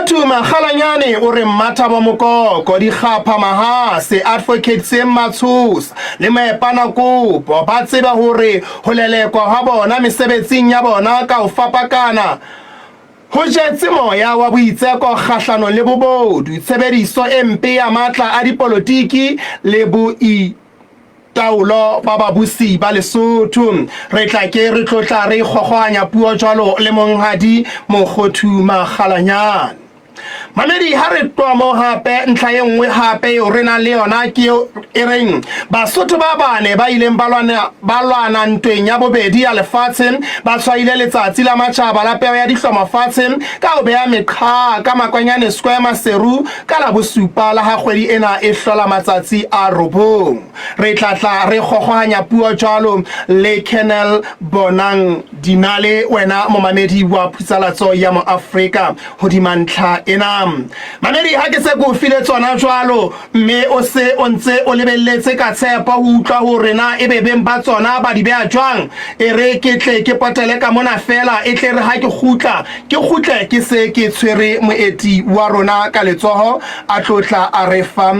Mokgothu Makgalanyane o re Mmathabo Mokoko, Dikgapha Mahase, Advocate Sem Matshosa le Moepana Kopo ba tsebe hore ho lelekwa hwa bona mesebetsing ya bona ka ho fapakana ho jetse moya wa boitseko kgahlanong le bobodu, tshebediso e mpe ya matla a dipolotiki le boi Taolo ba babusi ba Lesotho. Re tla ke re tlotla re ikgogoanya puo jwalo le Monghadi Mokgothu Makgalanyane. Mamedi, ha re tloha moo hape, ntlha e nngwe hape eo re nang le yona ke eo e reng Basotho ba bane ba ileng ba lwana, ba lwana ntweng ya bobedi ya lefatshe ba tshwaile letsatsi la matjhaba la peo ya dihlomo fatshe ka ho beha meqhaa ka Makwanyane Square Maseru Ka la bosupa la ha kgwedi ena e hlola matsatsi a robong, re tla tla re kgokgohanya puo jwalo le Colonel Bonang Dinale, wena momamedi wa Phutsalatso ya Moafrika hodima ntlha ena. Mamedi, ha ke se ke o file tsona jwalo, mme o se o ntse o lebelletse ka tshepo ho utlwa hore na ebe beng ba tsona ba di beha jwang, e re ke tle ke potele ka mona feela, e tle re ha ke kgutla Ke kgutle ke se ke tshwere moeti wa rona ka letsoho a tlo tla a re fa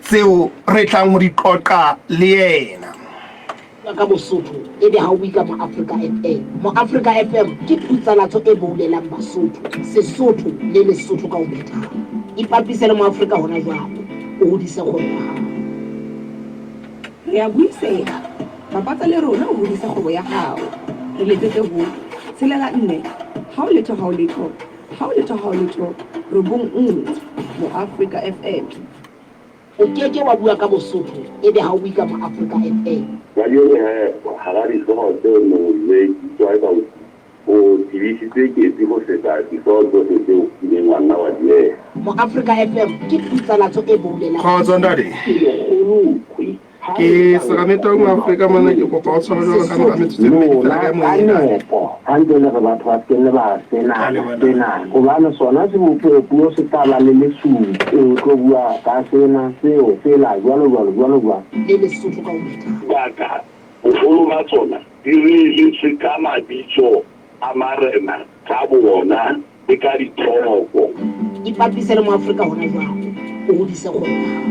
tseo re tlang ho di qoqa le yena. Bua ka Bosotho ebe ha o bue ka Moafrika FM. Moafrika FM ke phutsalatso e boulelang Basotho, Sesotho le Lesotho ka ho phethahala. Ipapise le Moafrika hona jwale, o hodise kgwebo ya hao. Re a buiseha. Bapatsa le rona o hodise kgwebo ya hao. Re letsetse ho, tshelela nne, hao letho hao letho, hao letho hao letho, robong nngwe. Moafrika FM. O keke wa bua ka Bosotho ebe ha o bue ka Moafrika FM. Kajeno he, hara dihlooho tseo Mojwetsi ka o O tebisitse ketsi ho feta dihlooho tsohle tseo o kileng wa nna wa di beha. Moafrika FM ke phutsalatso e boulelang. Kgotso ntate. Ke Serametong wa Afrika mona ke kopa o tshware jwalo ka mora metsotso e mmedi fela ka Lona e ka mong ntate. nepo ha ntse le re batho ba se ke nne ba Ka senana leboha ntate. sena hobane sona sebopeho-puo se tla ba le lesupi o tlo bua ka sena seo sela jwalo jwalo jwalo jwalo. Le Lesotho ka ho phethahala. Baka boholo ba tsona di reeletswe ka mabitso a marena ka boona le ka dithoko. Ipapise le Moafrika hona jwale, o hodise kgwebo ya hao.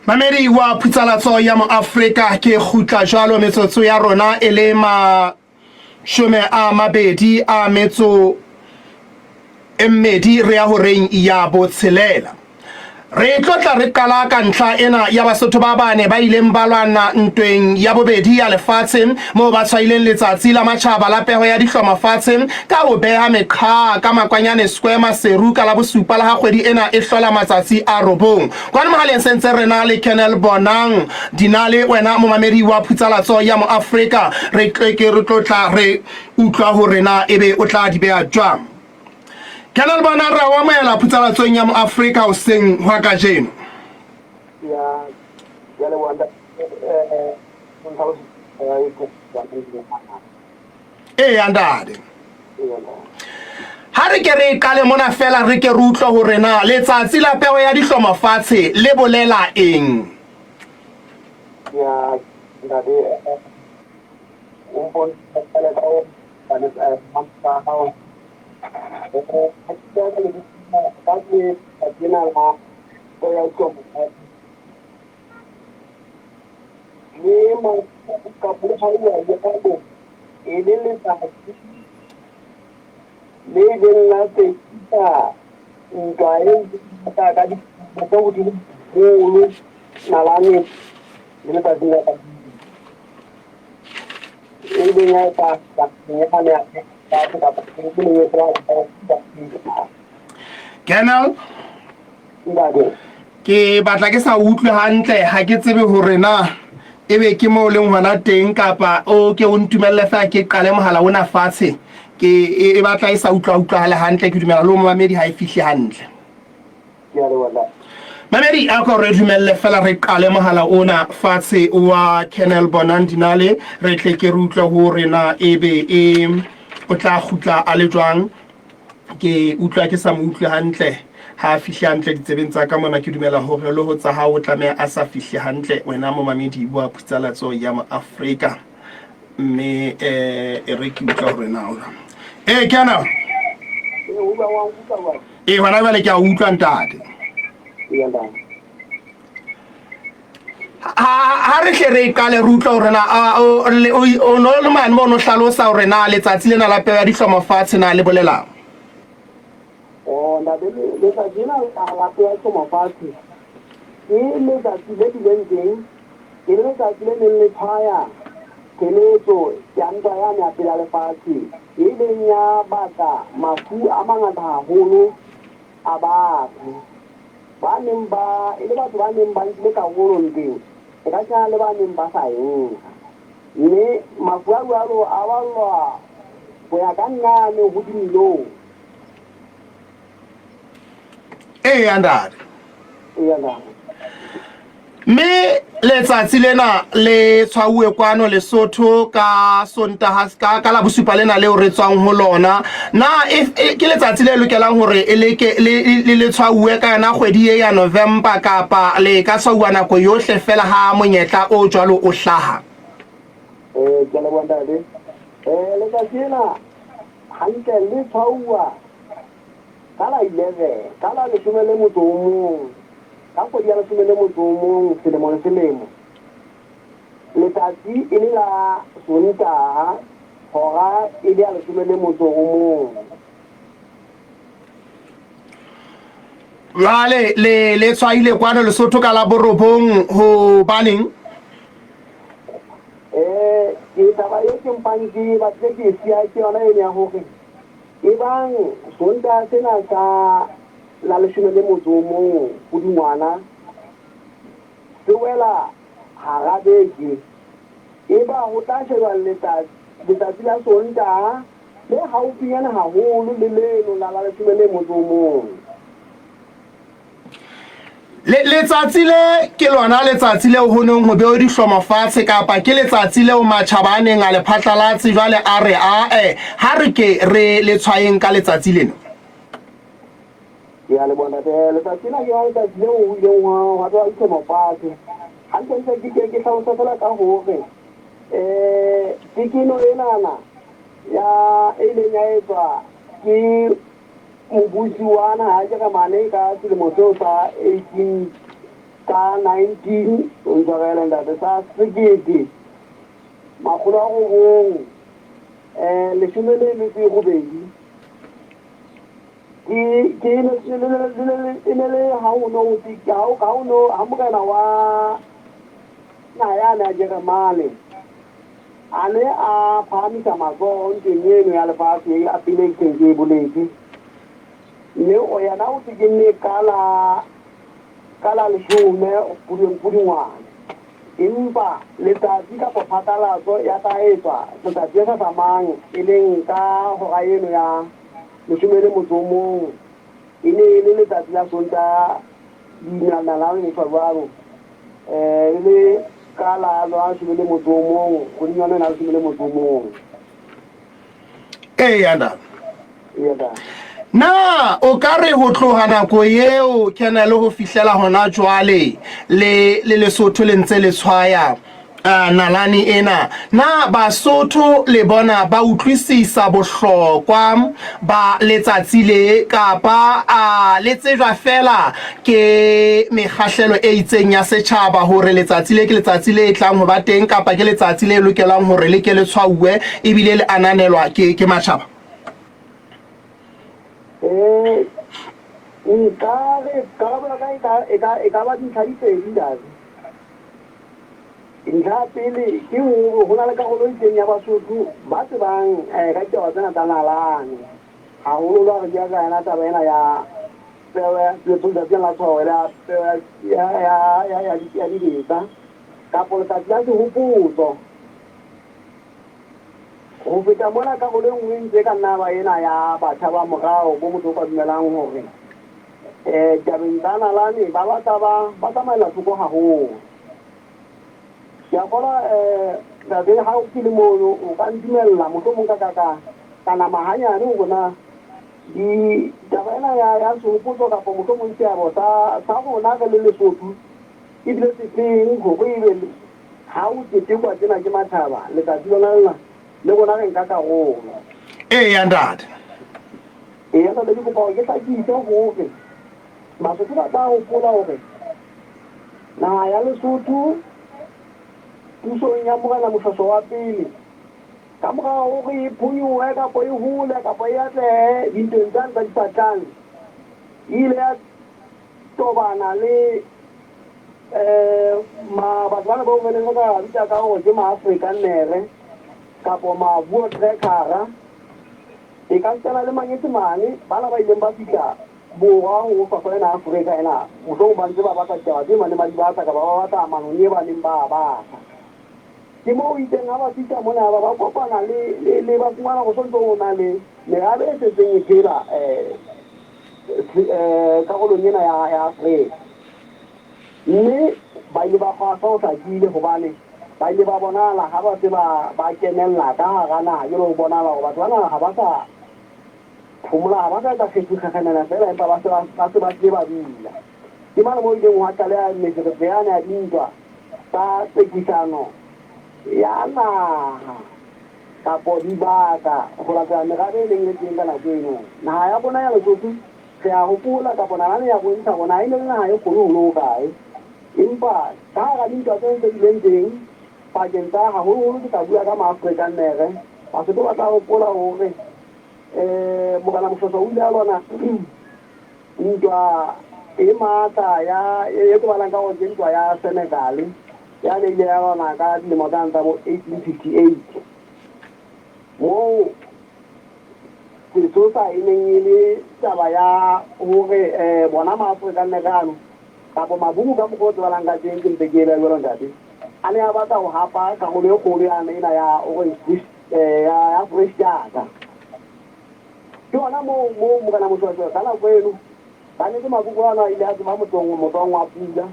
Mamedi wa Phutsalatso ya Moafrika, ke kgutla jwalo metsotso ya rona e le 22 e mmedi re ya horeng ya botshelela. Re tlo tla re qala ka ntlha ena ya Basotho ba bane ba ileng ba lwana ntweng ya bobedi ya lefatshe moo ba tshwaileng letsatsi la matjhaba la peho ya dihloma fatshe ka ho beha meqhaa ka Makwanyane Square Maseru ka la bosupa la ha kgwedi ena e hlola matsatsi a robong. Kwano mohaleng se ntse re na le Colonel Bonang Dinale, wena momamedi wa Phutsalatso ya Moafrika. Re tle ke re tlo tla re utlwa hore na ebe o tla di beha jwang. Colonel Bonang, re a o amohela Phutsalatsong ya Moafrika hoseng hwa kajeno. Ya, ya leboha ntate. Eh, o ntlhalosetsa Eya ntate. Ha re ke re qale mona fela re ke re utlwe hore na letsatsi la peo ya dihlomo fatshe le bolela eng. Ya ntate, o mpontsha ka o E le letsatsi le ileng la fedisa ntwa e thata ka dithunya tse godimo haholo nalaneng le letsatsing la kajeno. E ileng ya etsa yane ya lefatshe kapa e neng e tla Colonel, Ntate. Ke batla ke sa utlwe hantle, ha ke tsebe hore na ebe ke mo leng hona teng kapa o ke o ntumelle feela ke qale mohala ona fatshe. Ke e, e batla e sa utlwa utlwahale hantle, ke dumela le ho momamedi ha e fihle hantle. Ke a leboha ntate. Mamedi, a ko re dumelle fela re qale mohala ona fatshe wa Colonel Bonang Dinale, re tle ke re utlwe hore na ebe e o tla kgutla a le jwang. Ke utlwa ke sa mo utlwe hantle, ha a fihle hantle ditsebeng tsa ka mona. Ke dumela hore le ho tsa hao o tlameha a sa fihle hantle, wena momamedi wa Phutsalatso ya Moafrika. Mme e re ke utlwa hore na o jwang. Ee, Colonel. bua wa nkutlwa jwale? Ee, hona jwale ke a utlwa ntate. Eya ntate. Ha re hle re qale re utlwa hore na o no le mane mo no hlalosa hore na letsatsi lena la peo ya dihlomo fatshe na le bolelang. Oh, ntate, letsatsi lena la peo ya dihlomo fatshe ke letsatsi le bileng teng, ke le letsatsi le neng le tshwaya pheletso ya ntwa yane ya pele ya lefatshe e ileng ya baka mafu a mangata haholo a batho. Ba neng ba e le batho ba neng ba nkile karolo ntweng, e ka tshwana le ba neng ba sa e nka. Mme mafu a jwalo a ballwa ho ya ka nqane ho dimilione. Eya, ntate. Eya, ntate. Mme letsatsi lena le tshwauwe kwano Lesotho ka Sontaha ka, ka la bosupa lena leo re tswang ho lona. Na e, e, ke letsatsi le lokelang hore e le ke le le, le tshwauwe ka yona kgwedi e ya November kapa le ka tshwauwa nako yohle fela ha monyetla o jwalo o hlaha? Eh, ke a leboha ntate. Eh, letsatsi lena hantle le tshwauwa ka la 11, ka la leshome le motso o mong. Ka kgwedi ya leshome le motso o mong selemo le selemo, letsatsi e le la Sontaha, hora e le ya leshome le motso o mong. Jwale le le tshwaile kwano Lesotho ka la borobong hobaneng? Eh, ke taba e ke mpang ke batle ke e siya ke yona eno ya hore ebang Sontaha sena sa la leshome le motso o mong Pudungwana se wela hara beke, eba ho tla shejwa letsatsi la Sontaha le haufinyane haholo le leno la la leshome le motso o mong. Le, letsatsi le ke lona letsatsi leo ho neng ho bewe dihlomo fatshe, kapa ke letsatsi leo matjhaba a neng a le phatlalatse jwale a re, Ae, ha re ke re le tshwayeng ka letsatsi lena. Ke a leboha ntate. Letsatsi lena ke lona letsatsi leo ho ileng hwa bewa dihlomo fatshe. Hantlentle ke ke ke hlalose fela ka hore um tekeno enana ya e ileng ya etswa ke mobusi wa naha ya Jeremane ka selemo seo sa 18 sa 19 o ntshwarele ntate sa sekete makgolo a robong um leshome le metso e robedi Ke, ke e ne, le, le, le, le, e ne le ha ho no ho ha ho, ha ho no, ha morena wa naha yane ya Jeremane a ne a phahamisa matsoho ntweng eno ya lefatshe e a pele ke ke e boletse. Mme o yena o tekenne ka la, ka la leshome Pudungwane. Empa letsatsi kapa phatlalatso ya tla etswa letsatsi le hlahlamang, e leng ka hora eno ya leshome le motso o mong. E ne e le letsatsi la Sontaha, dinalane le jwalo, e le ka la leshome le motso o mong, kgweding yona ena ya leshome le motso o mong. Eya, ntate. Eya, ntate. Na o ka re ho tloha nako eo Colonel ho fihlela hona jwale le le Lesotho le ntse le tshwaya uh, nalane ena, na Basotho le bona ba utlwisisa bohlokwa ba letsatsi le kapa a le tsejwa fela ke mekgahlelo e itseng ya setjhaba hore letsatsi le ke letsatsi le tlang ho ba teng kapa ke letsatsi le lokelang hore le ke le tshwauwe ebile le ananelwa ke ke matjhaba? Eh, nka re karabo ya ka e ka e ka e ka ba dintlha di pedi ntate. Ntlha ya pele ke hore ho na le karolo e itseng ya Basotho ba tsebang eh, ka ditaba tsena tsa nalane. Haholo ha re bua ka yona taba ena ya peo ya letsatsi la tshwao ya peo ya ya ya ya ya dibetsa kapa letsatsi la sehopotso. Ho feta mona, karolo e nngwe e ntse e ka nna ba ena ya batjha ba morao bo motho o ka dumelang hore um tabeng tsa nalane ba batla ba ba tsamaela thoko haholo. Ke a kgolwa um ntate ha o ke le mono o ka ntumella mohlomong ka ka ka ka nama hanyane hore na di taba ena ya ya sehopotso kapa mohlomong seabo sa sa rona re le Lesotho ebile sefeng hore ebe Ha ho ketekwa tsena ke mathaba, letsatsi lona lena, le rona re nka karolo. Eya, ntate. Eya ntate, ke kopa hore ke hlakise hore Basotho ba tla hopola hore naha ya Lesotho pusong ya Morena Moshoeshoe wa pele, ka mora hore e phonyohe kapa e hole kapa e atlehe dintweng tsane tsa dipatlang, e ile ya tobana le um batho bana bao re neng re ka ba bitsa ka hore ke Maafrikanere kapa Mavuotrekkara. E ka sitana le Manyesemane bana ba ileng ba fihla borwa ho hlwahlwa ena Afrika ena, mohlomong ba ntse ba batla ditaba tse ba neng ba di batla kapa ba batla manong e ba neng ba a batla. Ke moo itseng ha ba fihla mona ba ba kopana le, le, le ba fumana ho sontso ho na le merabe e setseng e phela karolong ena ya, ya Afrika. Mme ba ile ba kgwasa ho hlakile hobane ba ile ba bonahala ha ba se ba, ba kenella ka hara naha, jwale ho bonahala hore batho bana ha ba sa phomola, ha ba sa etsa kgethu-kgekgenela feela, empa ba se ba, ba se ba tlile ba dula. Ke mane moo ileng hwa qaleha meferefere yane ya dintwa tsa tsekisano ya naha kapo dibaka ho latela merabe e neng e le teng ka nako eno. Naha ya rona ya Lesotho Re a hopola, kapa nalane ya bontsha hore naha e ne le naha e kgolo ho le hokae. Empa ka hara dintwa tseno tse bileng teng pakeng tsa, haholoholo ke tla bua ka Maafrikanere, Basotho ba tla hopola hore Morena Moshoeshoe o ile a lwana ntwa e matla ya, e tsebahalang ka hore ke ntwa ya Senegal, yane e ile ya lwana ka dilemo tsane tsa bo 1858, moo Sesosa e neng e le taba ya hore bona Maafrikanere ano, kapa Maburu ka mokgwa o tsebahalang ka teng, ke mpe ke e behe jwalo ntate, a ne a batla ho hapa karolo e kgolo yane ena ya Orange Free, ya Foreisetata. Ke hona moo, moo Morena Moshoeshoe ka nako eno, ka nnete Maburu ano a ile a tseba motsong, motsong wa pula,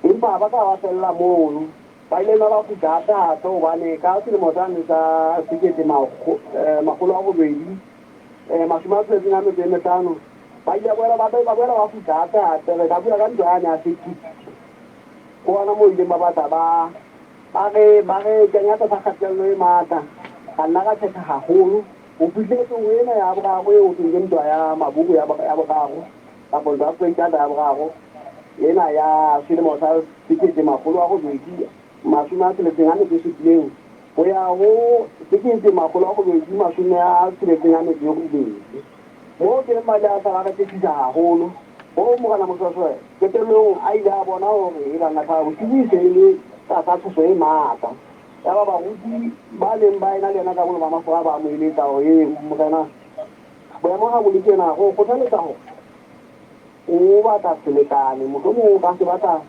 empa ha ba ka ba fella mono. Ba ile ba ba kgutla hape hape hobane ka selemo sane sa sekete makgolo a robedi mashome a tsheletseng a metso e mehlano ba ile boela ba ba boela ba kgutla hape hape. Re ka bua ka ntwa yane ya sekete ke hona moo ileng ba batla ba ba re ba re kenya tlasa kgatello e matla, ra nna ra kgetha haholo ho fihletse ho ena ya boraro eo ho thweng ke ntwa ya Maburu ya boraro kapa ntwa ya Freistata ya boraro ena ya selemo sa 1867 ho ya ho 1868. Moo teng ba ile a sala re tsekisa haholo hoo Morena Moshoeshoe qetellong a ile a bona hore e bang Thaba Bosiu e se e le tlasa tshoso e matla. Yaba baruti ba neng ba ena le yena ka mono ba Mafora ba mo eletsa hore, Ee, Morena, boemo ha bo le tjena, re o kgothaletsa hore o batla selekane, mohlomong o ka se batla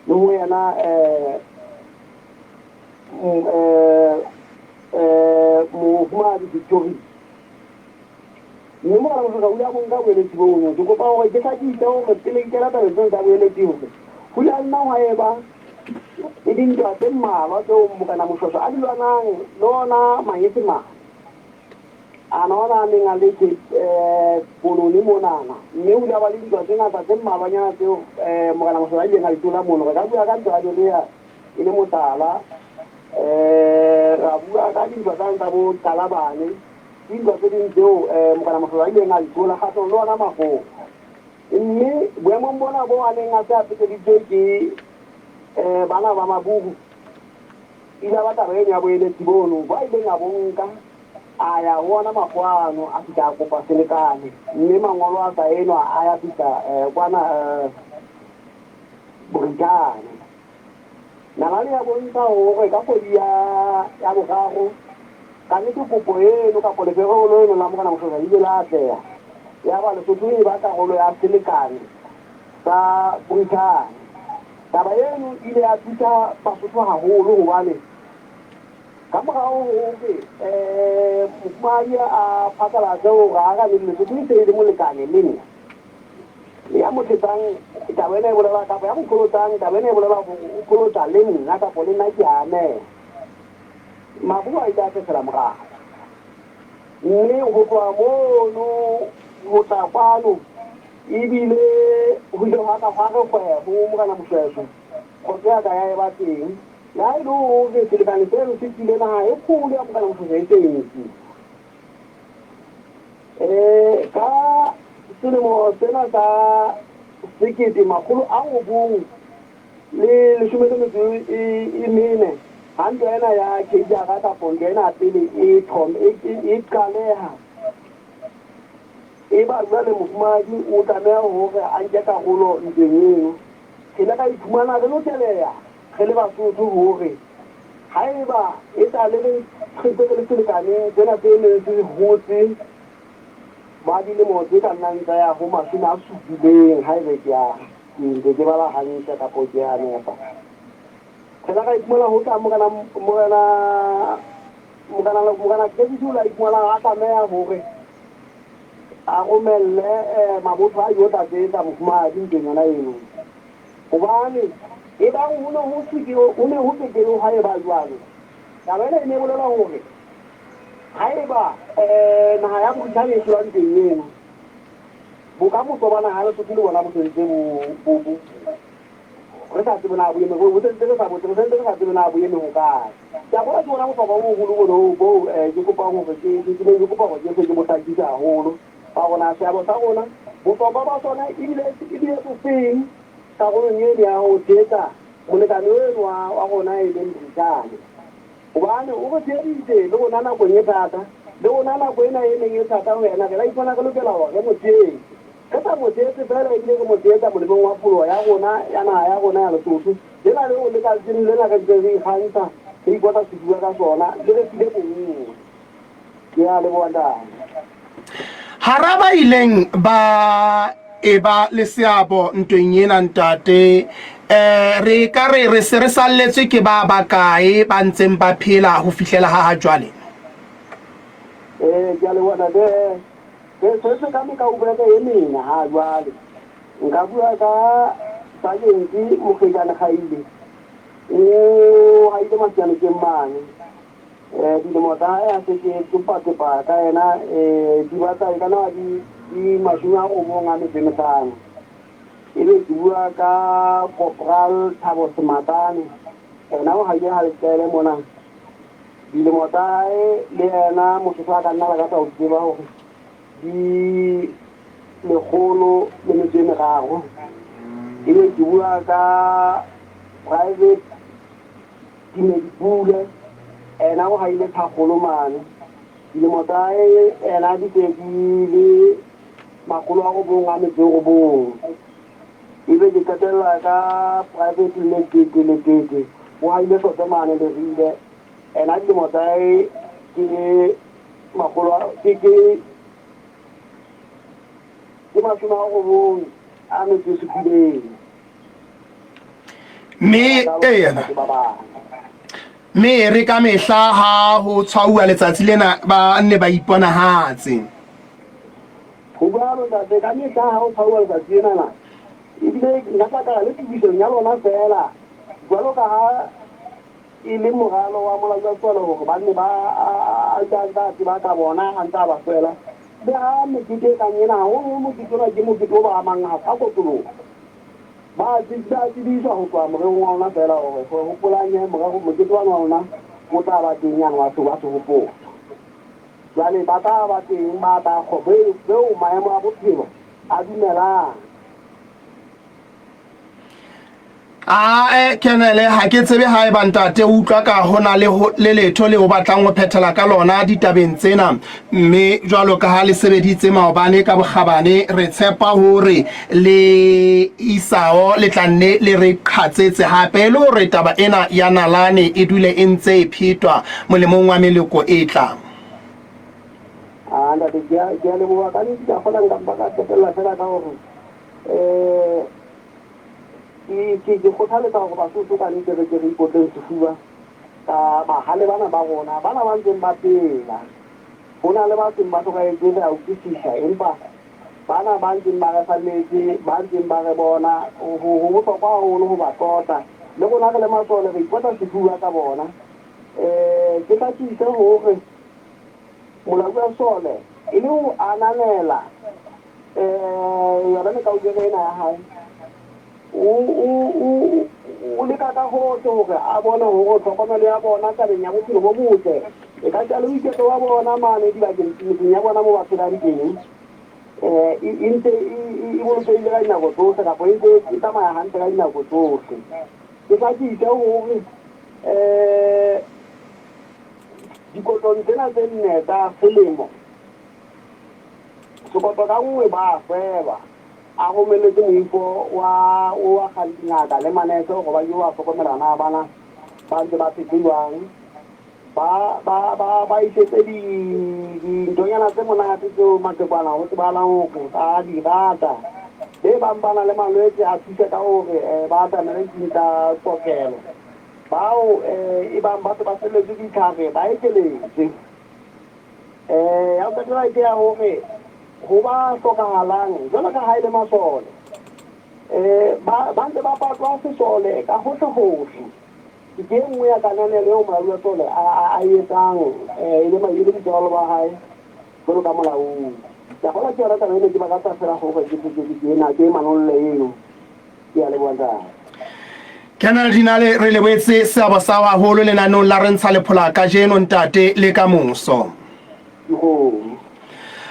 le ho yena Mofumahadi Victoria. Mme Morena Moshoeshoe o ile a mo nka boeletsi bono. Ke kopa hore ke hlakise hore pele ke kena tabeng tseno tsa boeletsi hore ho ile ha nna hwa eba le dintwa tse mmalwa tseo Morena Moshoeshoe a di lwanang le ona Manyesemane. Ana ona a neng a le Cape Kolone monana, mme ho ile ha ba le dintwa tse ngata tse mmalwanyana tseo Morena Moshoeshoe a ileng a di hlola mono. Re ka bua ka ntwa ya Berea e le mohlala, ra bua ka dintwa tsane tsa bo Qalabane, ke dintwa tse ding tseo Morena Moshoeshoe a ileng a di hlola kgahlanong le ona Makgowa. Mme boemong bona boo a neng a se a peteditswe ke bana ba Maburu, e ile ya ba taba eno ya boeletsi bono bo a ileng a bo nka A ya ho ona makgowa ano, a fihla a kopa selekane, mme mangolo a saenwa, a ya fihla kwana Borithane. Nalane ya bontsha hore ka kgwedi ya boraro, kannete kopo eno kapa lefereholo leno la Morena Moshoeshoe le ile la atleha, yaba Lesotho e ba karolo ya selekane sa Borithane. Taba eno e ile ya thusa Basotho haholo hobane Ka morao ho hore mofumahadi a phatlalatse hore ha ra neng Lesotho e se e le molekane le nna, ya mo thetsang taba ena e bolela kapa ya mo qholotsang taba ena e bolela hore o qholotsa le nna kapa le nna ke a ameha. Maburu a ile a fefela morao, mme ho tloha mono ho tla kwano ebile ho ile hwa ka hwa re kgwe ho Morena Moshoeshoe, kgotso ya ka ya eba teng. Le ha e le hore selekane seno se tswile naha e kgolo ya Morena Moshoeshoe e se e nkuwa. Ka selemo sena sa 1994, ha ntwa ena ya Kejara kapo ntwa ena ya pele e thoma, e qaleha, eba jwale mofumahadi o tlameha hore a nke karolo ntweng eno. Re ile ra iphumana re lokeleha re le Basotho hore haeba e sa le re ntse re le selekaneng sena se neng se hotse ba dilemo tse ka nnang tsa ya ho 70, haebe ke a ke ntse ke bala hantle kapo ke a nepa. Re la ra iphumana ho tla morena morena morena morena Credit o la iphumana a tlameha hore a romelle mabotho a yo tlatsetsa mofumahadi ntweng yona eno. Hobane ebang ho ne ho se ke ho ne ho ke ke ha eba jwalo, taba ena e ne e bolela hore haeba naha ya Brithani e hlolwa ntweng eno, bokamoso ba naha ya Lesotho le bona bo sentse bo bo re sa tsebe na bo eme bo sentse re sa bo re sentse re sa tsebe na bo eme hokae. Ke a kgolwa ke bona bohlokwa bo boholo bono boo ke kopang hore ke ke neng ke kopa hore ke se ke bo hlakise haholo ba rona seabo sa rona bohlokwa ba sona ebile ebile bofeng karolong eno ya ho tshehetsa molekane eno wa rona e leng Brithani. Hobane o re tsheheditse le rona nakong e thata, le rona nako ena e neng e thata ho yena, re la ipona re lokela hore re mo tshehetse. Re sa mo tshehetse feela ebile re mo tshehetsa molemong wa pholoho ya rona ya naha ya rona ya Lesotho. Lena leo le kajeno lena re ntseng re ikgantsha, re ipota sefuba ka sona, le re file bonngwe. Ke a leboha ntate. Hara ba ileng ba eba le seabo ntweng ena ntate, eh re ka re re se re salletswe ke ba bakae ba ntseng ba phela ho fihlela ha ha jwale? Eh ke a leboha ntate. Re setse ka mekaubere e mene ha jwale. Nka bua ka Sergeant Mokgejane Kgaile, o haile Masianokeng mane. Dilemo tsa hae ha se ke tsepa-tsepa ka yena di batla e ka na di di 95. Ebe ke bua ka Corporal Thabo Sematane, ena o haile ha Leqele mona. Dilemo tsa hae le yena Mosotho a ka nna lakatsa ho tseba hore di 103. Ebe ke bua ka Private Timedi Pule, ena o haile Thakgolo mane. Dilemo tsa hae ena di se di le 909. Ebe ke qetella ka Private Letete Letete, o haile Hlotse mane Lerile. Ena dilemo tsa hae ke makgolo a ke ke ke 97. Mme eena mme re ka mehla ha ho tshwauwa letsatsi lena ba nne ba iponahatse. Ho jwalo ntate, ka mehla ha ho tshwauwa letsatsi lenana, ebile nka tla ka le tsebisong ya lona feela, jwalo ka ha e le moralo wa molaodi wa sesole hore ba nne ba a ntse a ntse a tseba ka bona, a ntse a ba swela. Le ha mekete e kang ena, haholoholo mokete ona ke mokete o ba amang ka kotloloho. Ba ba tsebiswa ho tloha morerong wa lona feela hore ho hopolang he morero mokete wane wa lona o tla ba teng yane wa wa sehopotso. Jwale ba tla ba teng ba tla beo maemo a bophelo a dumelang. Ae, Kenele, ha ke tsebe haeba ntate o utlwa ka ho na le, le letho le o batlang ho phethela ka lona ditabeng tsena. Mme jwalo ka ha le sebeditse maobane ka bokgabane, re tshepa hore le isao le tla nne le re qhatsetse hape e le hore taba ena ya nalane e dule e ntse e phetwa molemong wa meloko e tlang. Ah, ntate, ke a, ke a leboha ka nnete. Ke a kgona nka mpa ka qetella fela ka hore um ke, ke, ke kgothaletsa hore Basotho ka nnete re ke re ikotleng sefuba ka bahale bana ba rona, bana ba ntseng ba phela. Ho na le ba seng ba hlokahetse, re a utlwisisa, empa bana ba ntseng ba re salletse, ba ntseng ba re bona, ho, ho bohlokwa haholo ho ba tlotla. Le rona re le masole re ikotla sefuba ka bona. Um ke hlakise hore molaodi wa sesole e le ho ananela um yona mekaubere ena ya hae, o leka ka hohle hore a bone hore tlhokomelo ya bona tabeng ya bophelo bo botle e ka tla le boiketlo ba bona mane dibakeng metseng ya bona mo ba phelang teng. E ntse e bolokehile ka dinako tsohle kapa e ntse e tsamaya hantle ka dinako tsohle. Ke hlakise hore dikotlong tsena tse nne tsa selemo, sekoto ka nngwe ba sweba a romeletse moifo wa oa dingaka le manese hore ba yo ba hlokomela na bana ba ntse ba phetse jwang. Ba, ba, ba, ba isetse di, dinthonyana tse monate tseo maqhekwana ho tsebahalang hore ba di rata. Be bang ba na le malwetse a thusa ka hore eh, ba atamele ditlung tsa kokelo. Bao eh, e bang ba se ba felletswe ke ditlhare ba ekeletswe. Eh, ya ho qetela ke ya hore ho ba hlokahalang jwalo ka ha e le masole eh, ba, ba ntse ba patwa sesole ka hohle hohle. Ke e nngwe ya kananelo eo Molaodi wa Tsole a e etsang e le e le boikarabelo ba hae jwalo ka molaodi. Ke a kgolwa ke yona taba e ne ke ba fela hore ke ke ke ena ke e manolle eno. Ke a leboha ntate. Colonel Dinale re lebohetse seabo sa hao haholo lenaneong la Re Ntsha Lephola kajeno ntate le ka moso. Dikgomo.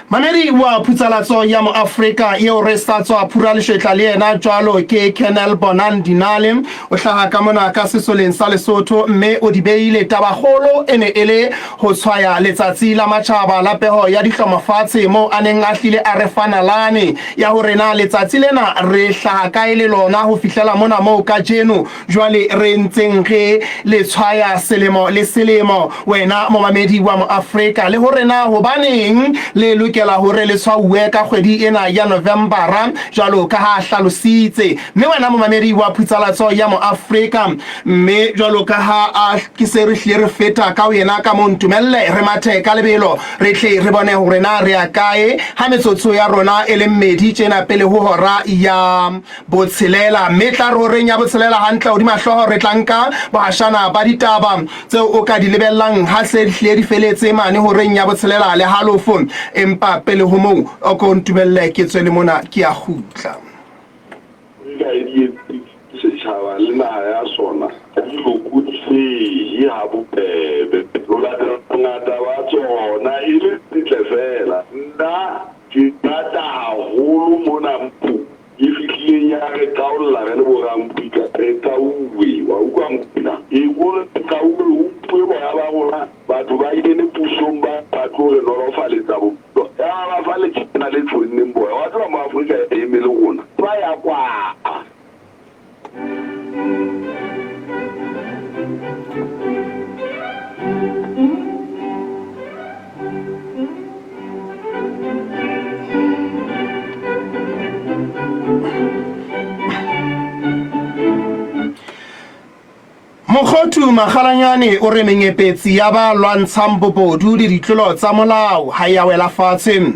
Mamedi wa phutsalatso ya Moafrika eo re sa tswa phura leshwetla le yena jwalo ke Colonel Bonang Dinale. O hlaha ka mona ka sesoleng sa Lesotho mme o di beile. Tabakgolo e ne e le ho tshwaya letsatsi la matjhaba la peho ya dihlomo fatshe moo a neng a hlile a re fa nalane ya hore na letsatsi lena re hlaha kae le lona ho fihlela mona moo kajeno Jwale re ntseng re le tshwaya selemo le selemo, wena momamedi wa Moafrika, le hore na hobaneng le lokela hore le tshwauwe ka kgwedi ena ya Novembara, jwalo ka ha a hlalositse. Mme wena momamedi wa Phutsalatso ya Moafrika, mme jwalo ka ha a ke se re hlile re feta ka ho yena ka moo, ntumelle re mathe ka lebelo re tle re bone hore na re ya kae ha metsotso ya rona e le mmedi tjena pele ho hora ya Botshelela, mme tla re horeng ya botshelela hantle hodima hlooho re tla nka bohashana ba ditaba tseo o ka di lebellang ha se di hlile di feletse mane horeng ya botshelela le halofo. Empa pele ho moo, oko ntumelle ke tswe le mona ke a kgutla. Afrika e di etseditse setjhaba le naha ya sona ha di lokodisehe ha bobebe ho latela bongata ba tsona e le ntle feela. Nna ke rata haholo mona moo E fihlileng ya re qaolla re le borampika, re qauwe. Wa utlwa Mokwena? E ko re qauwe ho utlwe boya ba rona, batho ba kene pusong ba ba tlo re nolofaletsa bophelo. Ya ba ba fa letjhana le tjhonneng boya. Wa tseba Moafrika e eme le rona. Ba ya kwaa. Mokgothu Makgalanyane o re menyepetsi ya ba lwantshang bobodu le ditlolo tsa molao ha e a wela fatshe.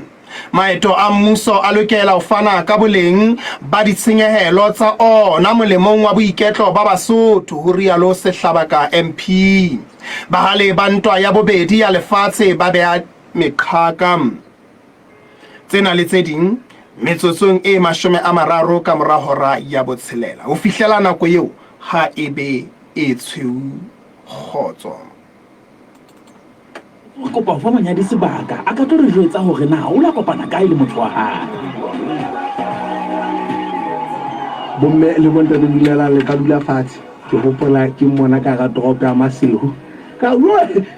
Maeto a mmuso a lokela ho fana ka boleng ba ditshenyehelo tsa ona molemong wa boiketlo ba Basotho, ho rialo Sehlabaka MP. Bahale ba ntwa ya bobedi ya lefatshe ba beha meqhaka. Tsena le tse ding metsotsong e 30 ka mora hora ya botshelela. Ho fihlela nako eo ha e be e tshweu kgotso. Re kopa ho fa monyadi sebaka a ka tlo re jwetsa hore na o la kopana kae le motho wa hae. Bomme le bontate dumelang le ka dula fatshe. Ke hopola ke mmona ka hara toropo ya Maseru. Ka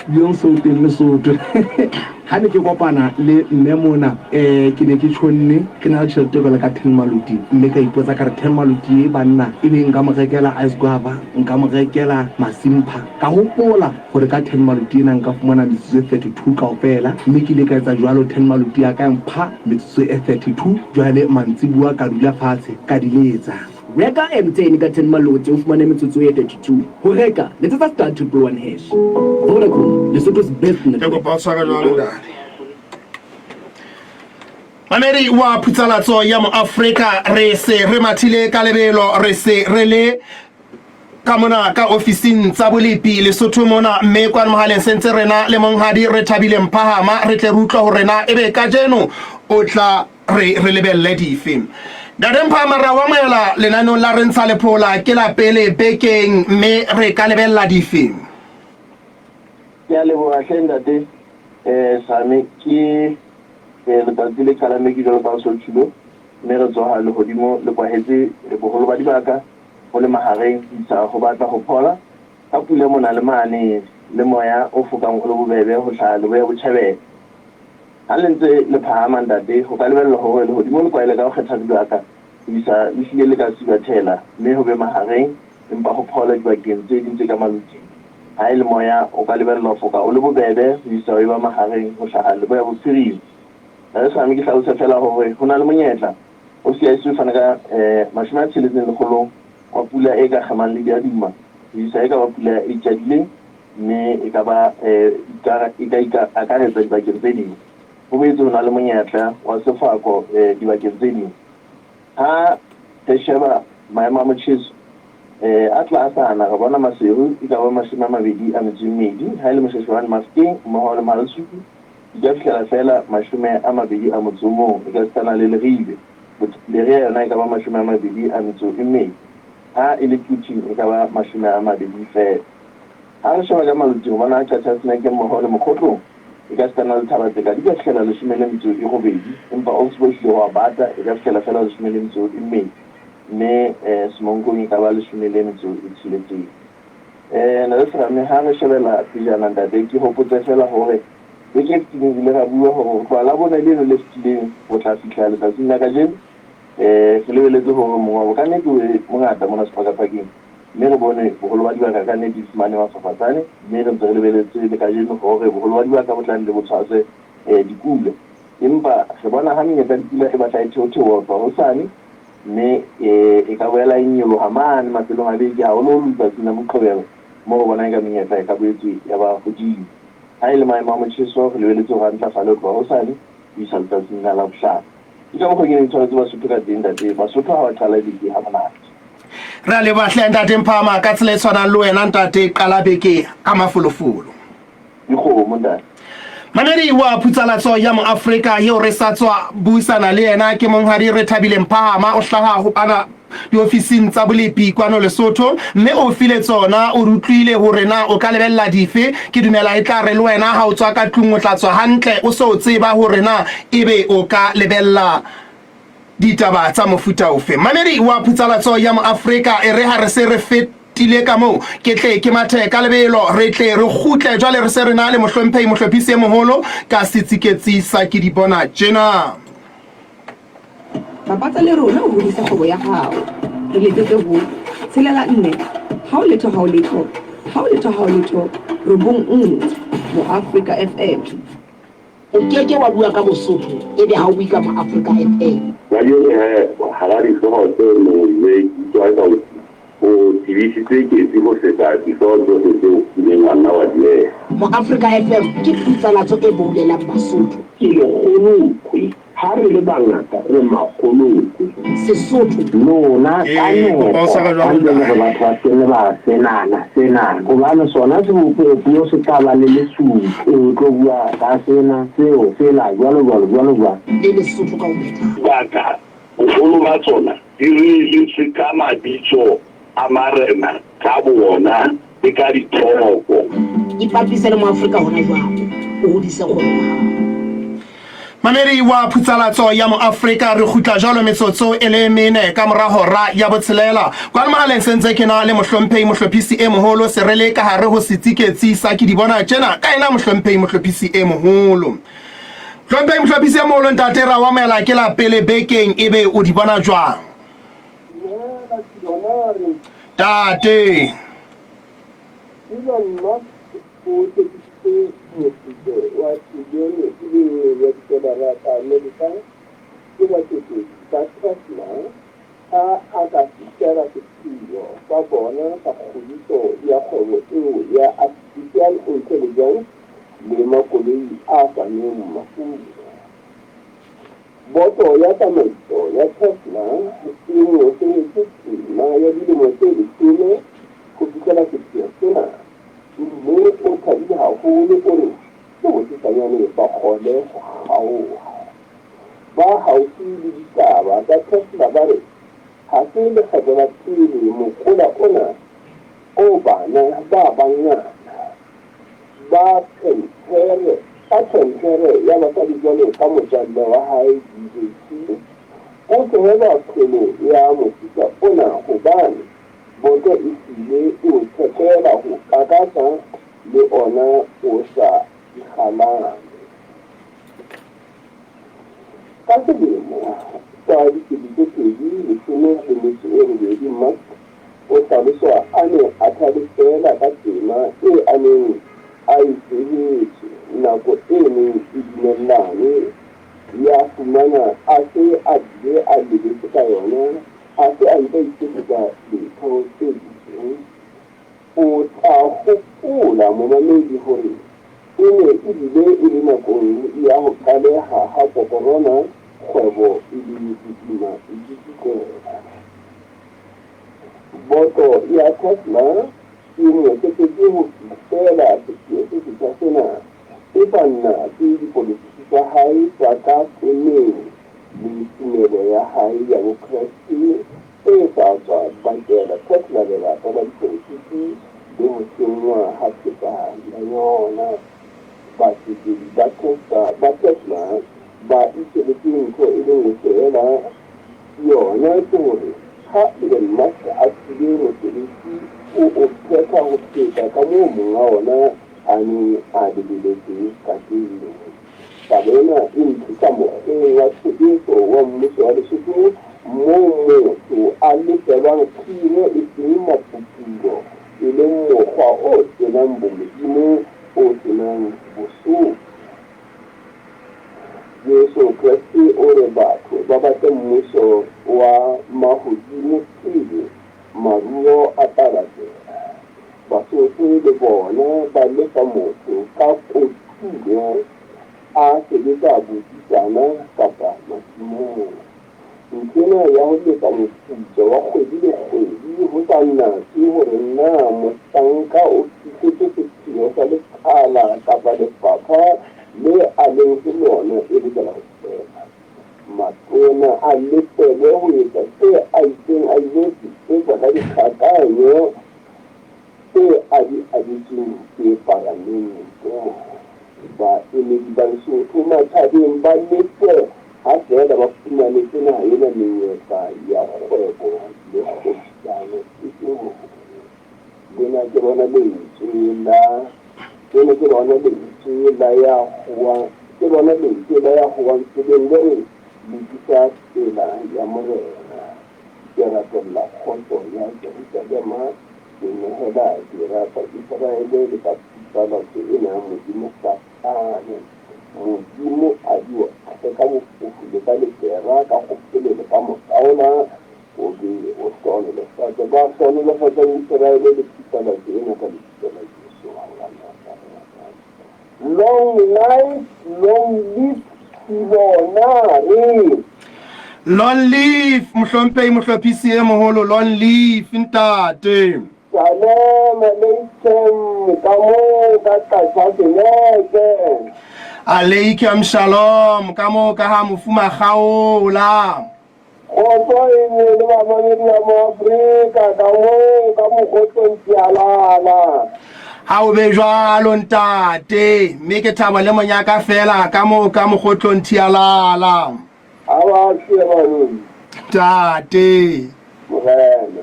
bjong seo teng Lesotho. Ha ne ke kopana le mme mona um ke ne ke tjhonne ke na le tjhelete e jwalo ka ten maluti mme ka ipotsa ka re ten maluti e banna e be nka mo rekela ice guava nka mo rekela masimpha ka hopola gore ka ten maluti ena nka fumana metsotso e 32 kaofela mme ke ile ka etsa jwalo ten maluti ya ka ya mpha metsotso e 32 jwale mantsibuwa ka dula fatshe ka di letsa. Reka MTN ka ten maloti o fumane metsotso e 32. Ho reka, letsetsa star 111 hash. Vodacom, Lesotho's best Ke network. kopa o tshware jwalo ntate. Mamedi wa phutsalatso ya Moafrika re se re mathile ka lebelo re se re le ka mona ka ofising tsa bolepi Lesotho mona mme kwano mohaleng sentse rena le monghadi re thabile Mphahama re tle re utlwa hore na ebe kajeno o tla re re lebelle dife. Ntate Mphahama re a o amohela lenaneong la Re Ntsha Lephola ke la pele bekeng mme re ka lebella dife? Ke a leboha hle ntate eh Same ke Letsatsi le qalang beke jwalo ka ho so tjhilo, mme re tsoha lehodimo le kwahetse boholo ba dibaka, ho le mahareng ho isa ho batla ho phola, ka pula mona le mane le moya o fokang o le bobebe ho hlaha leboya botjhabela. Ha le ntse le phahama, ntate, ho ka lebellwa hore lehodimo le kwahele ka ho kgetha dibaka ho isa le hlile le ka subathela mme ho be mahareng empa ho phole dibakeng tse ding tse ka maloting. Ha e le moya, o ka lebellwa ho foka o le bobebe ho isa o eba mahareng ho hlaha leboya bophirima. Ntate Sami, ke hlalose feela hore ho na le monyetla. Ofisi ya heso e fana ka 60 lekgolong wa pula e ka kgemang le diaduma ho isa e ka ba pula e tjadileng mme e ka ba e ka akaretsa dibakeng tse ding. Ho boetse ho na le monyetla wa sefako dibakeng tse ding. Ha re sheba maemo a motjheso a tlaasana, re bona Maseru e ka ba 22, ha e le Moshweshwane, Mafikeng mmoho le Mahalasupi di ka fihlela feela 21, ekasitana le Leribe. Berea yona e ka ba 22, ha e le Quthing e ka ba 20 feela. Ha re sheba ka Maluti, re bona Qacha's Nek mmoho le Mokhotlong ekasitana le Thaba-Tseka di ka fihlela 18, empa Augsburg ehlile ho a bata, e ka fihlela feela 12, mme Semonkong e ka ba 16. Ntate Serame, ha re shebela pejana, ntate, ke hopotse feela hore beke e fetileng re ile ra bua hore ho tloha Labone leno le fetileng ho tla fihla letsatsing la kajeno, re lebeletse hore mongobo ka nnete o be mongata mona sepakapakeng, mme re bone boholo ba dibaka ka nnete di fumane mafafatsane, mme re ntse re lebeletse le kajeno hore boholo ba dibaka bo tla nne bo tshwaswe dipula. Empa re bona ha menyetla ya dipula e batla e theotheoha ho tloha hosane, mme e ka boela e nyoloha mane mafelong a beke, haholoholo letsatsing la Moqebelo, moo re bonang eka menyetla e ka boetse ya ba hodimo. Ha e le maemo a motjheso, re lebeletse hore a ntlafale ho tloha hosane ho isa letsatsing la Labohlano. Ke ka mokgwa ke neng ke tshwaretse Basotho ka teng, ntate. Basotho ha ba qala beke ha monate. Re a leboha hle ntate Mphama, ka tsela e tshwanang le wena ntate, qala beke ka mafolofolo. Dikgomo ntate. Mamedi wa phutsalatso ya Moafrika eo re sa tswa buisana le yena ke Monghadi Rethabile Mphahama, o hlaha ho ana diofising tsa bolepi kwano Lesotho, mme o file tsona, o utlwile hore na o ka lebella dife. Ke dumela e tla re le wena ha o tswa ka tlung o tla tswa hantle o so tseba hore na ebe o ka lebella ditaba tsa mofuta ofe. Mamedi wa phutsalatso ya Moafrika, e re ha re se re fetile ka moo, ke tle ke mathe ka lebelo, re tle re kgutle jwale re se re na le mohlomphehi mohlophisi e moholo ka setsiketsi sa ke di bona tjena. Bapatsa le rona o hodise kgwebo ya hao. Re letsetse ho, tshelela nne, hao letho hao letho, hao letho hao letho, robong nngwe. Moafrika FM. O keke wa bua ka Bosotho ebe ha o bue ka Moafrika FM. Kajeno he, hara dihlooho tse nonngwe, ke utlwa eka o tebisitse ketsi ho feta dihlooho tsohle tseo o kileng wa nna wa di beha. Moafrika FM ke phutsalatso e boulelang Basotho. Ke lekgolokwe. Ha re le bangata re makgolokwe. Sesotho. Lona ka Ee, nepo kopa o sa ha jwang ntse le re batho ba se ke ba senana senana, hobane sona sebopeopuo se tla ba le lesupi, o tlo bua ka sena, seo, sela, jwalo jwalo, jwalo jwalo. Le Lesotho ka ho phethahala. Dibaka boholo ba tsona di reeletswe ka mabitso a marena ka boona le ka dithoko. Ipapise le Moafrika hona jwale, o hodise kgwebo ya hao. Mamedi wa phutsalatso ya Moafrika, re kgutla jwalo metsotso e le mene ka mora hora ya botshelela. Kwano mohaleng se ntse ke na le mohlomphehi mohlophisi e moholo, se re le ka hare ho setsiketsi sa ke di bona tjena ka ena mohlomphehi mohlophisi e moholo. Hlomphehi mohlophisi e moholo ntate ra o amohela ke la pele bekeng ebe o di bona jwang? Tate. Elon Musk o tshepisitse moputso wa trilione e le nngwe ya didolara tsa Amerika ho batsetedi ba Tesla ha a ka fihlela sepheo sa bona sa kgodiso ya kgwebo eo ya artificial intelligence le makoloi a sa nweng mafura. Boto ya tsamaiso ya Tesla e mo sehetse tema ya dilemo tse leshome ho fihlela sepheo sena, mme o thabile haholo, o re ke bosesanyane ba kgone ho kgaoha. Ba haufi le ditaba tsa Tesla ba re ha se lekgetlo la pele mokola ona o bana ba bangata ba phentshere. Ka tlhomphere ya basadi jwalo ka motswalle wa hae DJ T, o tsohelwa tlholo ya mofuta ona hobane boto e hlile e o tshepela ho kakatsa le ona o sa ikgalale. Ka selemo sa 2018, Musk o hlaloswa a ne a thabe feela ka tema e a neng a e tsehetswe nako e neng e dumellane, ya fumana a se a bile a lebetse ka yona, a se a ntse a iketsetsa dintho tse ding. O tla hopola momamedi hore e ne e bile e le nakong ya ho qaleha ha kokorona kgwebo e le boima e dikela. Boto ya Tesla e mo tshepetse ho fihlela sepheo se setjha sena e sa natse dipolotiki tsa hae tsa ka temeng le tumelo ya hae ya Bokreste e sa tswa bakela Tesla lelapa la dipolotiki le ho senngwa ha thepa ya yona. Batsetedi ba Tesla ba Tesla ba itshebetse ntho e le nngwe feela, yona ke hore ha Elon Musk a tswile mosebetsi o o phetha ho feta ka moo monga ona a neng a lebeletse ka teng. Taba ena e ntlisa mokgweng wa tshebetso wa mmuso wa Lesotho moo motho a lefelwang khiro e seng mapupulo, e leng mokgwa o se nang bomodimo, o se nang bosotho. Jesu Kreste o re batho ba batle mmuso wa mahodimo pele, maruo a tla latela. Basotho le bona ba lefa motho ka kotulo a sebetsa bodisana kapa masimong. Nthwena ya ho lefa moputso wa kgwedi le kgwedi ho sa natse hore na mohlanka o fihletse sepheo sa lekala kapa lefapha le a leng ho lona e lokela ho fela. Matona a lefelwe ho etsa se a itseng a ilo se etsa ka dikgakanyo tse a di abetsweng ke Palamente. Baemedi ba Lesotho matjhabeng ba lefe ha feela ba fumanetse naha ena menyetla ya kgwebo le kgwebisano e seng ho hong. Lena ke lona lentswe la Lena ke lona lentswe la ya howang ke lona lentswe la ya howang tseleng le reng, Lokisa tsela ya Morena. Ke rapella kgotso ya Jerusalema, ke nehela dira tsa Iseraele le tsa phutsalatso ena Modimo Satane. Modimo a di otle ka bofofu le ka lepera, ka kgopolo le ka mokaola, o be o hlohonolofatse ba hlohonolofatsang Iseraele le phutsalatso ena ka lebitso la Jesu wa Nazaretha. Long life, long live Silonare. Long live Mohlomphehi Mohlophisi e Moholo, long live Ntate. Salam aleikum ka moo ka Qacha Seneke. Aleikum shalom ka moo ka ha mofu Makgaola. Kgotso e be le bamamedi ba Moafrika ka moo ka Mokgotlong Tsialala. Ha o be jwalo ntate, mme ke thabo le monyaka fela ka moo ka Mokgotlong Thialala. Ha ba shwe baloi. Ntate. Morena.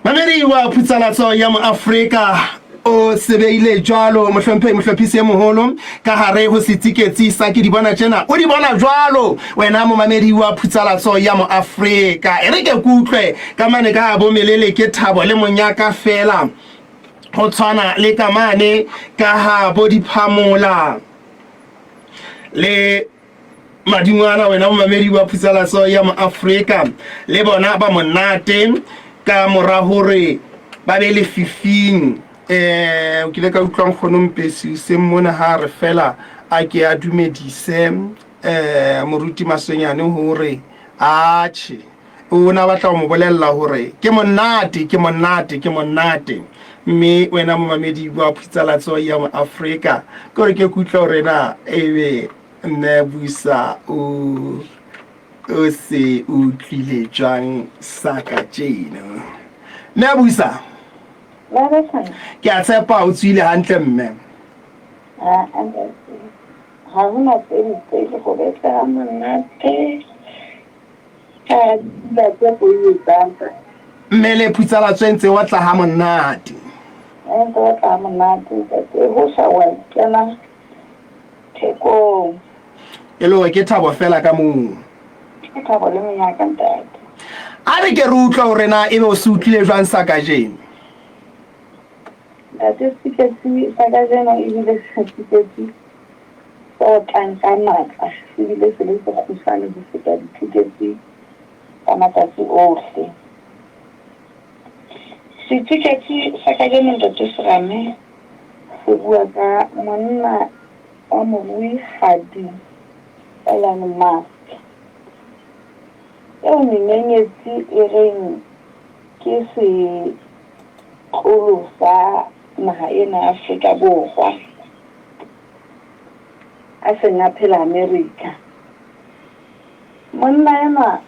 Mamedi wa phutsalatso ya Moafrika o sebeile jwalo mohlomphehi mohlophisi e moholo ka hare ho setsiketsi sa ke di bona tjena o di bona jwalo wena momamedi wa phutsalatso ya Moafrika e re ke kutlwe ka mane ka bo melele ke thabo le monyaka fela ho tshwana le ka mane ka ha bo diphamola le Madingwana wena momamedi wa Phutsalaso ya Moafrika le bona ba monate ka mora hore ba be lefifing eh o kile ka utlwa nkgono Mpesi seng mona ha re fela a ke a dumedise eh moruti Maswenyane hore atjhe o na batla ho mo bolella hore ke monate ke monate ke monate mme wena momamedi wa Phutsalatso ya Moafrika ke hore ke kutlwa hore na ebe Mme Busa o o se o utlwile jwang sa kajeno? Mme Busa, ke a tshepa o tswile hantle mme. Ha ntate, ha hona tse mpe ke robetse ha monate. Ka dula tse ko e etsang. Mmele phutsalatso e ntse e otla ha monate. E ntse e otla ha monate ntate, ho sa wa kena thekong. E le hore ke thabo fela ka moo. Ke thabo le menyaka ntate. A re ke re utlwe hore na ebe o se utlwile jwang sa kajeno. Ntate Seketsi sa kajeno ebile Seketsi se otlang ka matla ebile se le sekgutshwane ho feta ditekesi tsa matsatsi ohle. Setiketsi sa kajeno Ntate Serame se bua ka monna wa moruihadi Elon Musk eo menyenyetsi e reng ke setlolo sa naha ena ya Afrika Borwa a seng a phela Amerika. Monna enwa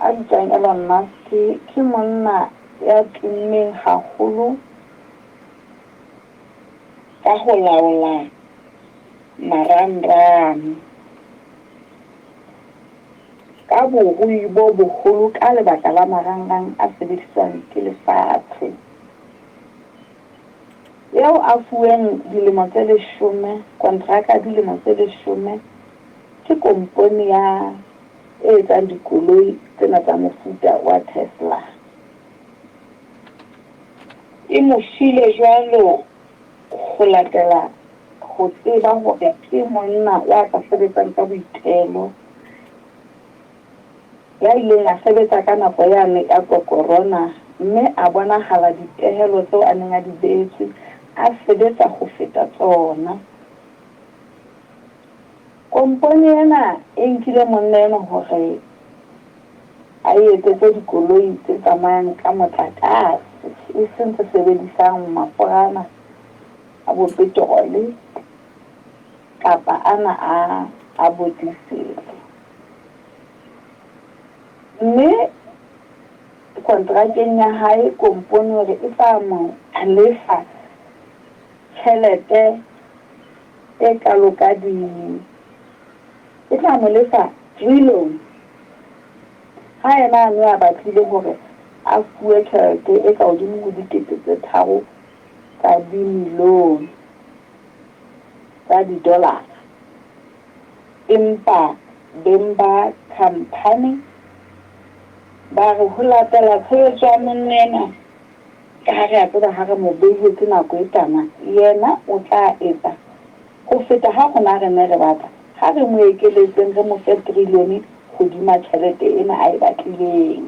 a bitswang Elon Musk ke monna ya tummeng haholo ka ho laola marangrang ka borui bo boholo ka lebaka la marangrang a sebediswang ke lefatshe. Eo a fuweng dilemo tse leshome, kontraka ya dilemo tse leshome ke kompone ya e etsang dikoloi tsena tsa mofuta wa Tesla. E mo file jwalo ho latela ho tseba hore ke monna ya ka sebetsang ka boitelo, ya ileng a sebetsa ka nako yane ya kokorona mme a bonahala dipehelo tseo a neng a di beetswe a sebetsa ho feta tsona. Kompone ena e nkile monna enwa hore a e etsetse dikoloi tse tsamayang ka motlakase, e seng tse sebedisang mafura ana a bo peterole kapa ana a a bo diesel. Mme kontrakeng ya hae kompone hore e tla mo lefa tjhelete e kalo ka di, e tla mo lefa trillion. Ha yena a ne a batlile hore a fuwe tjhelete e ka hodimo ho dikete tse tharo tsa dimilione tsa didolara. Empa beng ba khampani ba re ho latela tshebetso ya monna enwa, ka ha re a tseba ha re mo behetse nako e kana, yena o tla etsa ho feta ha rona re ne re batla. Ha re mo ekeletseng re mo fe trilione hodima tjhelete ena a e batlileng.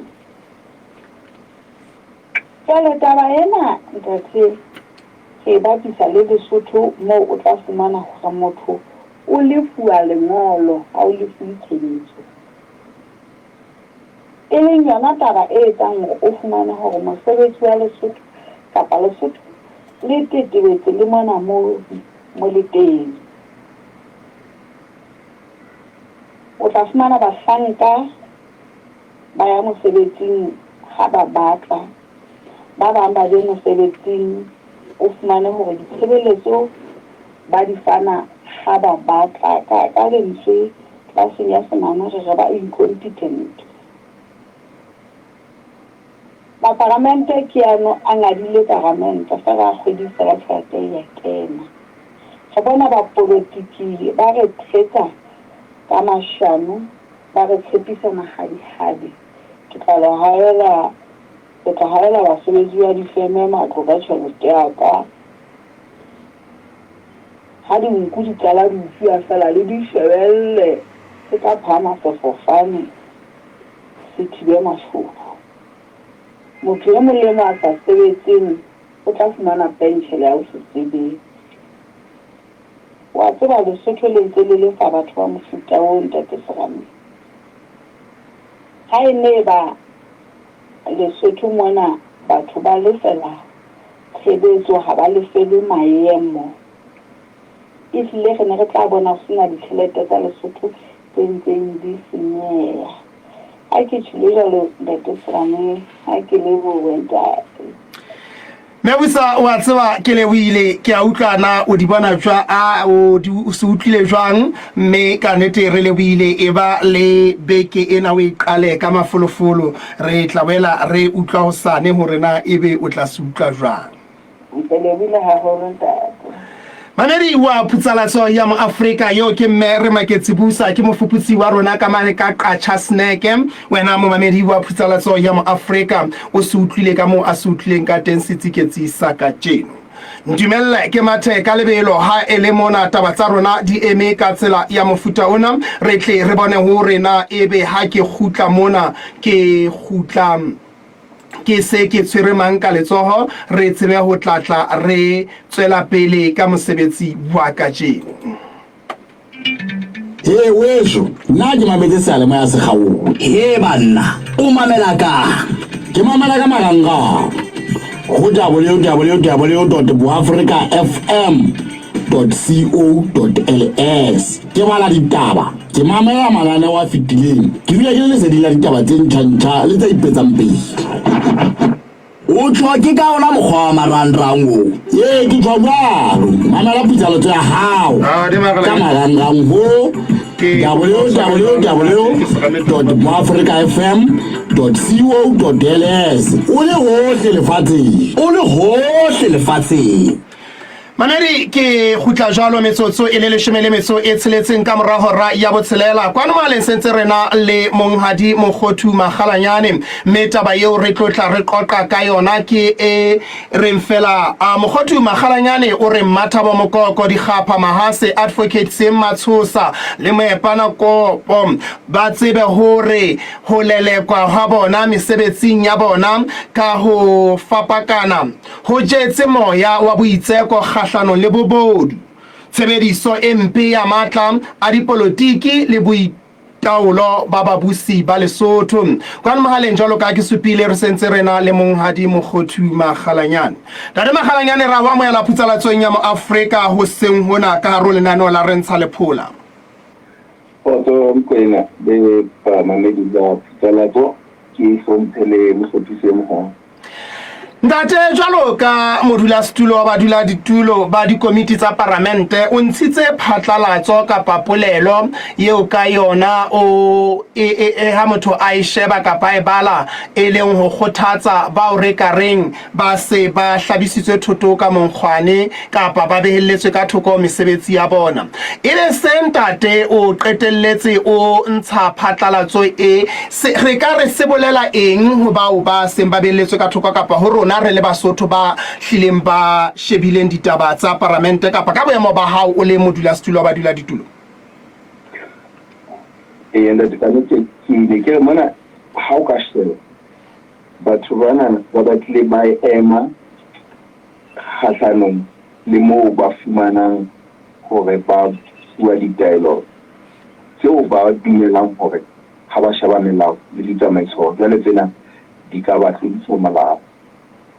Jwale taba ena, ntate, re e bapisa le Lesotho moo o tla fumana hore motho o lefuwa lengolo, ha o lefuwe tshebetso. E leng yona taba e etsang hore o fumane hore mosebetsi wa Lesotho kapa Lesotho le tetebetse le mona mo mo le teng. O tla fumana bahlanka ba ya mosebetsing ha ba batla, ba bang ba be mosebetsing o fumane hore ditshebeletso ba di fana ha ba batla. Ka ka lentswe la Senyesemane re re ba incompetent. Maparamente ke ano a ngadile paramente fela kgwedi fela tjhelete e ya kena. Re bona bapolotiki ba re thetsa ka mashano, ba re tshepisa mahadihadi. Ke tla le haela, ke tla haela basebetsi ba difeme matlo ka tjhelete ya ka. Ha dinku di qala di utswiwa fela le di shebelle, se tla phahama sefofane se thibe mashodu. Motho e mong le e mong a sa sebetseng o tla fumana pentjhele ya ho se sebetse. Wa tseba Lesotho le ntse le lefa batho ba mofuta oo Ntate Serame. Ha e ne eba Lesotho mona batho ba lefela tshebetso ha ba lefelwe maemo, ehlile re ne re tla bona ho sena ditjhelete tsa Lesotho tse ntseng di senyeha. Ha ke tjholo jwalo Ntate Serame, ha ke lebohe Ntate. Mebusa o a tseba ke lebohile ke a utlwa na o di bona jwa a o di o se utlwile jwang mme ka nnete re lebohile e ba le beke ena o e qale ka mafolofolo re tla boela re utlwa hosane hore na ebe o tla se utlwa jwang. Ke lebohile haholo ntate. Mamedi wa Phutsalatso ya Moafrika yo ke mme re Maketsi Busa ke mofuputsi wa rona ka mane ka Qacha Sneke. Wena momamedi wa Phutsalatso ya Moafrika o se utlwile ka moo a se utlwileng ka teng setsiketsi sa kajeno. Ntumelle ke mathe ka lebelo ha e le mona taba tsa rona di eme ka tsela ya mofuta ona re tle re bone hore na ebe ha ke kgutla mona ke kgutla Ke se ke tshwere mang ka letsoho, re tsebe ho tla tla re tswela pele ka mosebetsi wa kajeno. He weso, nna ke mametse seyalemoya se kgaohe. He banna, o mamela kang? Ke mamela ka marangrang go www dot boafrikafm dot co dot ls. Ke bala ditaba, ke mamela mananeo a fetileng, ke dula ke le leseding la ditaba tse ntjha-ntjha le tse ipetsang pele. O tjho ke ka ona mokgwa wa marangrang oo? Ee, ke tjho jwalo. Mamela putsaletso ya hao ka marangrang ho www dot moafrikafm dot co dot ls o le hohle lefatsheng. O le hohle lefatsheng. Mamedi ke kgutla jwalo metsotso e le leshome le metso e tsheletseng ka mora hora ya botshelela. Kwano mohaleng sentse rena le Monghadi Mokgothu Makgalanyane, mme taba eo re tlo tla re qoqa ka yona ke e reng fela a Mokgothu Makgalanyane o re Mmathabo Mokoko, Dikgapha Mahase, Advocate Sem Matshosa le Moepana Kopo ba tsebe hore ho lelekwa hwa bona mesebetsing ya bona ka ho fapakana Ho jetse moya wa boitseko kgahlanong le bobodu, tshebediso e mpe ya matla a dipolotiki le boitaolo ba babusi ba Lesotho. Kwano mohaleng jwalo ka ke supile re sentse re na le Monghadi Mokgothu Makgalanyane. Ntate Makgalanyane ra ho amohela phutsalatsong ya Moafrika hoseng hona ka hare ho lenaneo la Re Ntsha Lephola. Kgotso Mokoena le bamamedi ba Phutsalatso, ke hlomphe le mohlophisi e moholo. Ntate, jwalo ka modulasetulo wa baduladitulo ba dikomiti tsa paramente, o ntshitse phatlalatso kapa polelo yeo ka yona o e, e, e, ha motho a e sheba kapa a e bala e leng ho kgothatsa bao re ka reng ba se ba hlabisitswe thoto ka monkgwane kapa ba behelletswe ka thoko mesebetsi ya bona. Ebe se ntate o qetelletse o ntsha phatlalatso e, se, re ka re se bolela eng ho bao ba seng ba behelletswe ka thoko kapa ho rona re le Basotho ba hlileng ba shebileng ditaba tsa paramente kapa ka boemo ba hao o le modulasetulo wa baduladitulo? Eya ntate, ka nnete ke ne ke re mona ha o ka sheba Batho bana ba batlile ba ema kgahlanong le moo ba fumanang hore ba fuwa ditaelo tseo ba dumelang hore ha ba sheba melao le ditsamaiso hore jwale tsena di ka ba tlodisa molao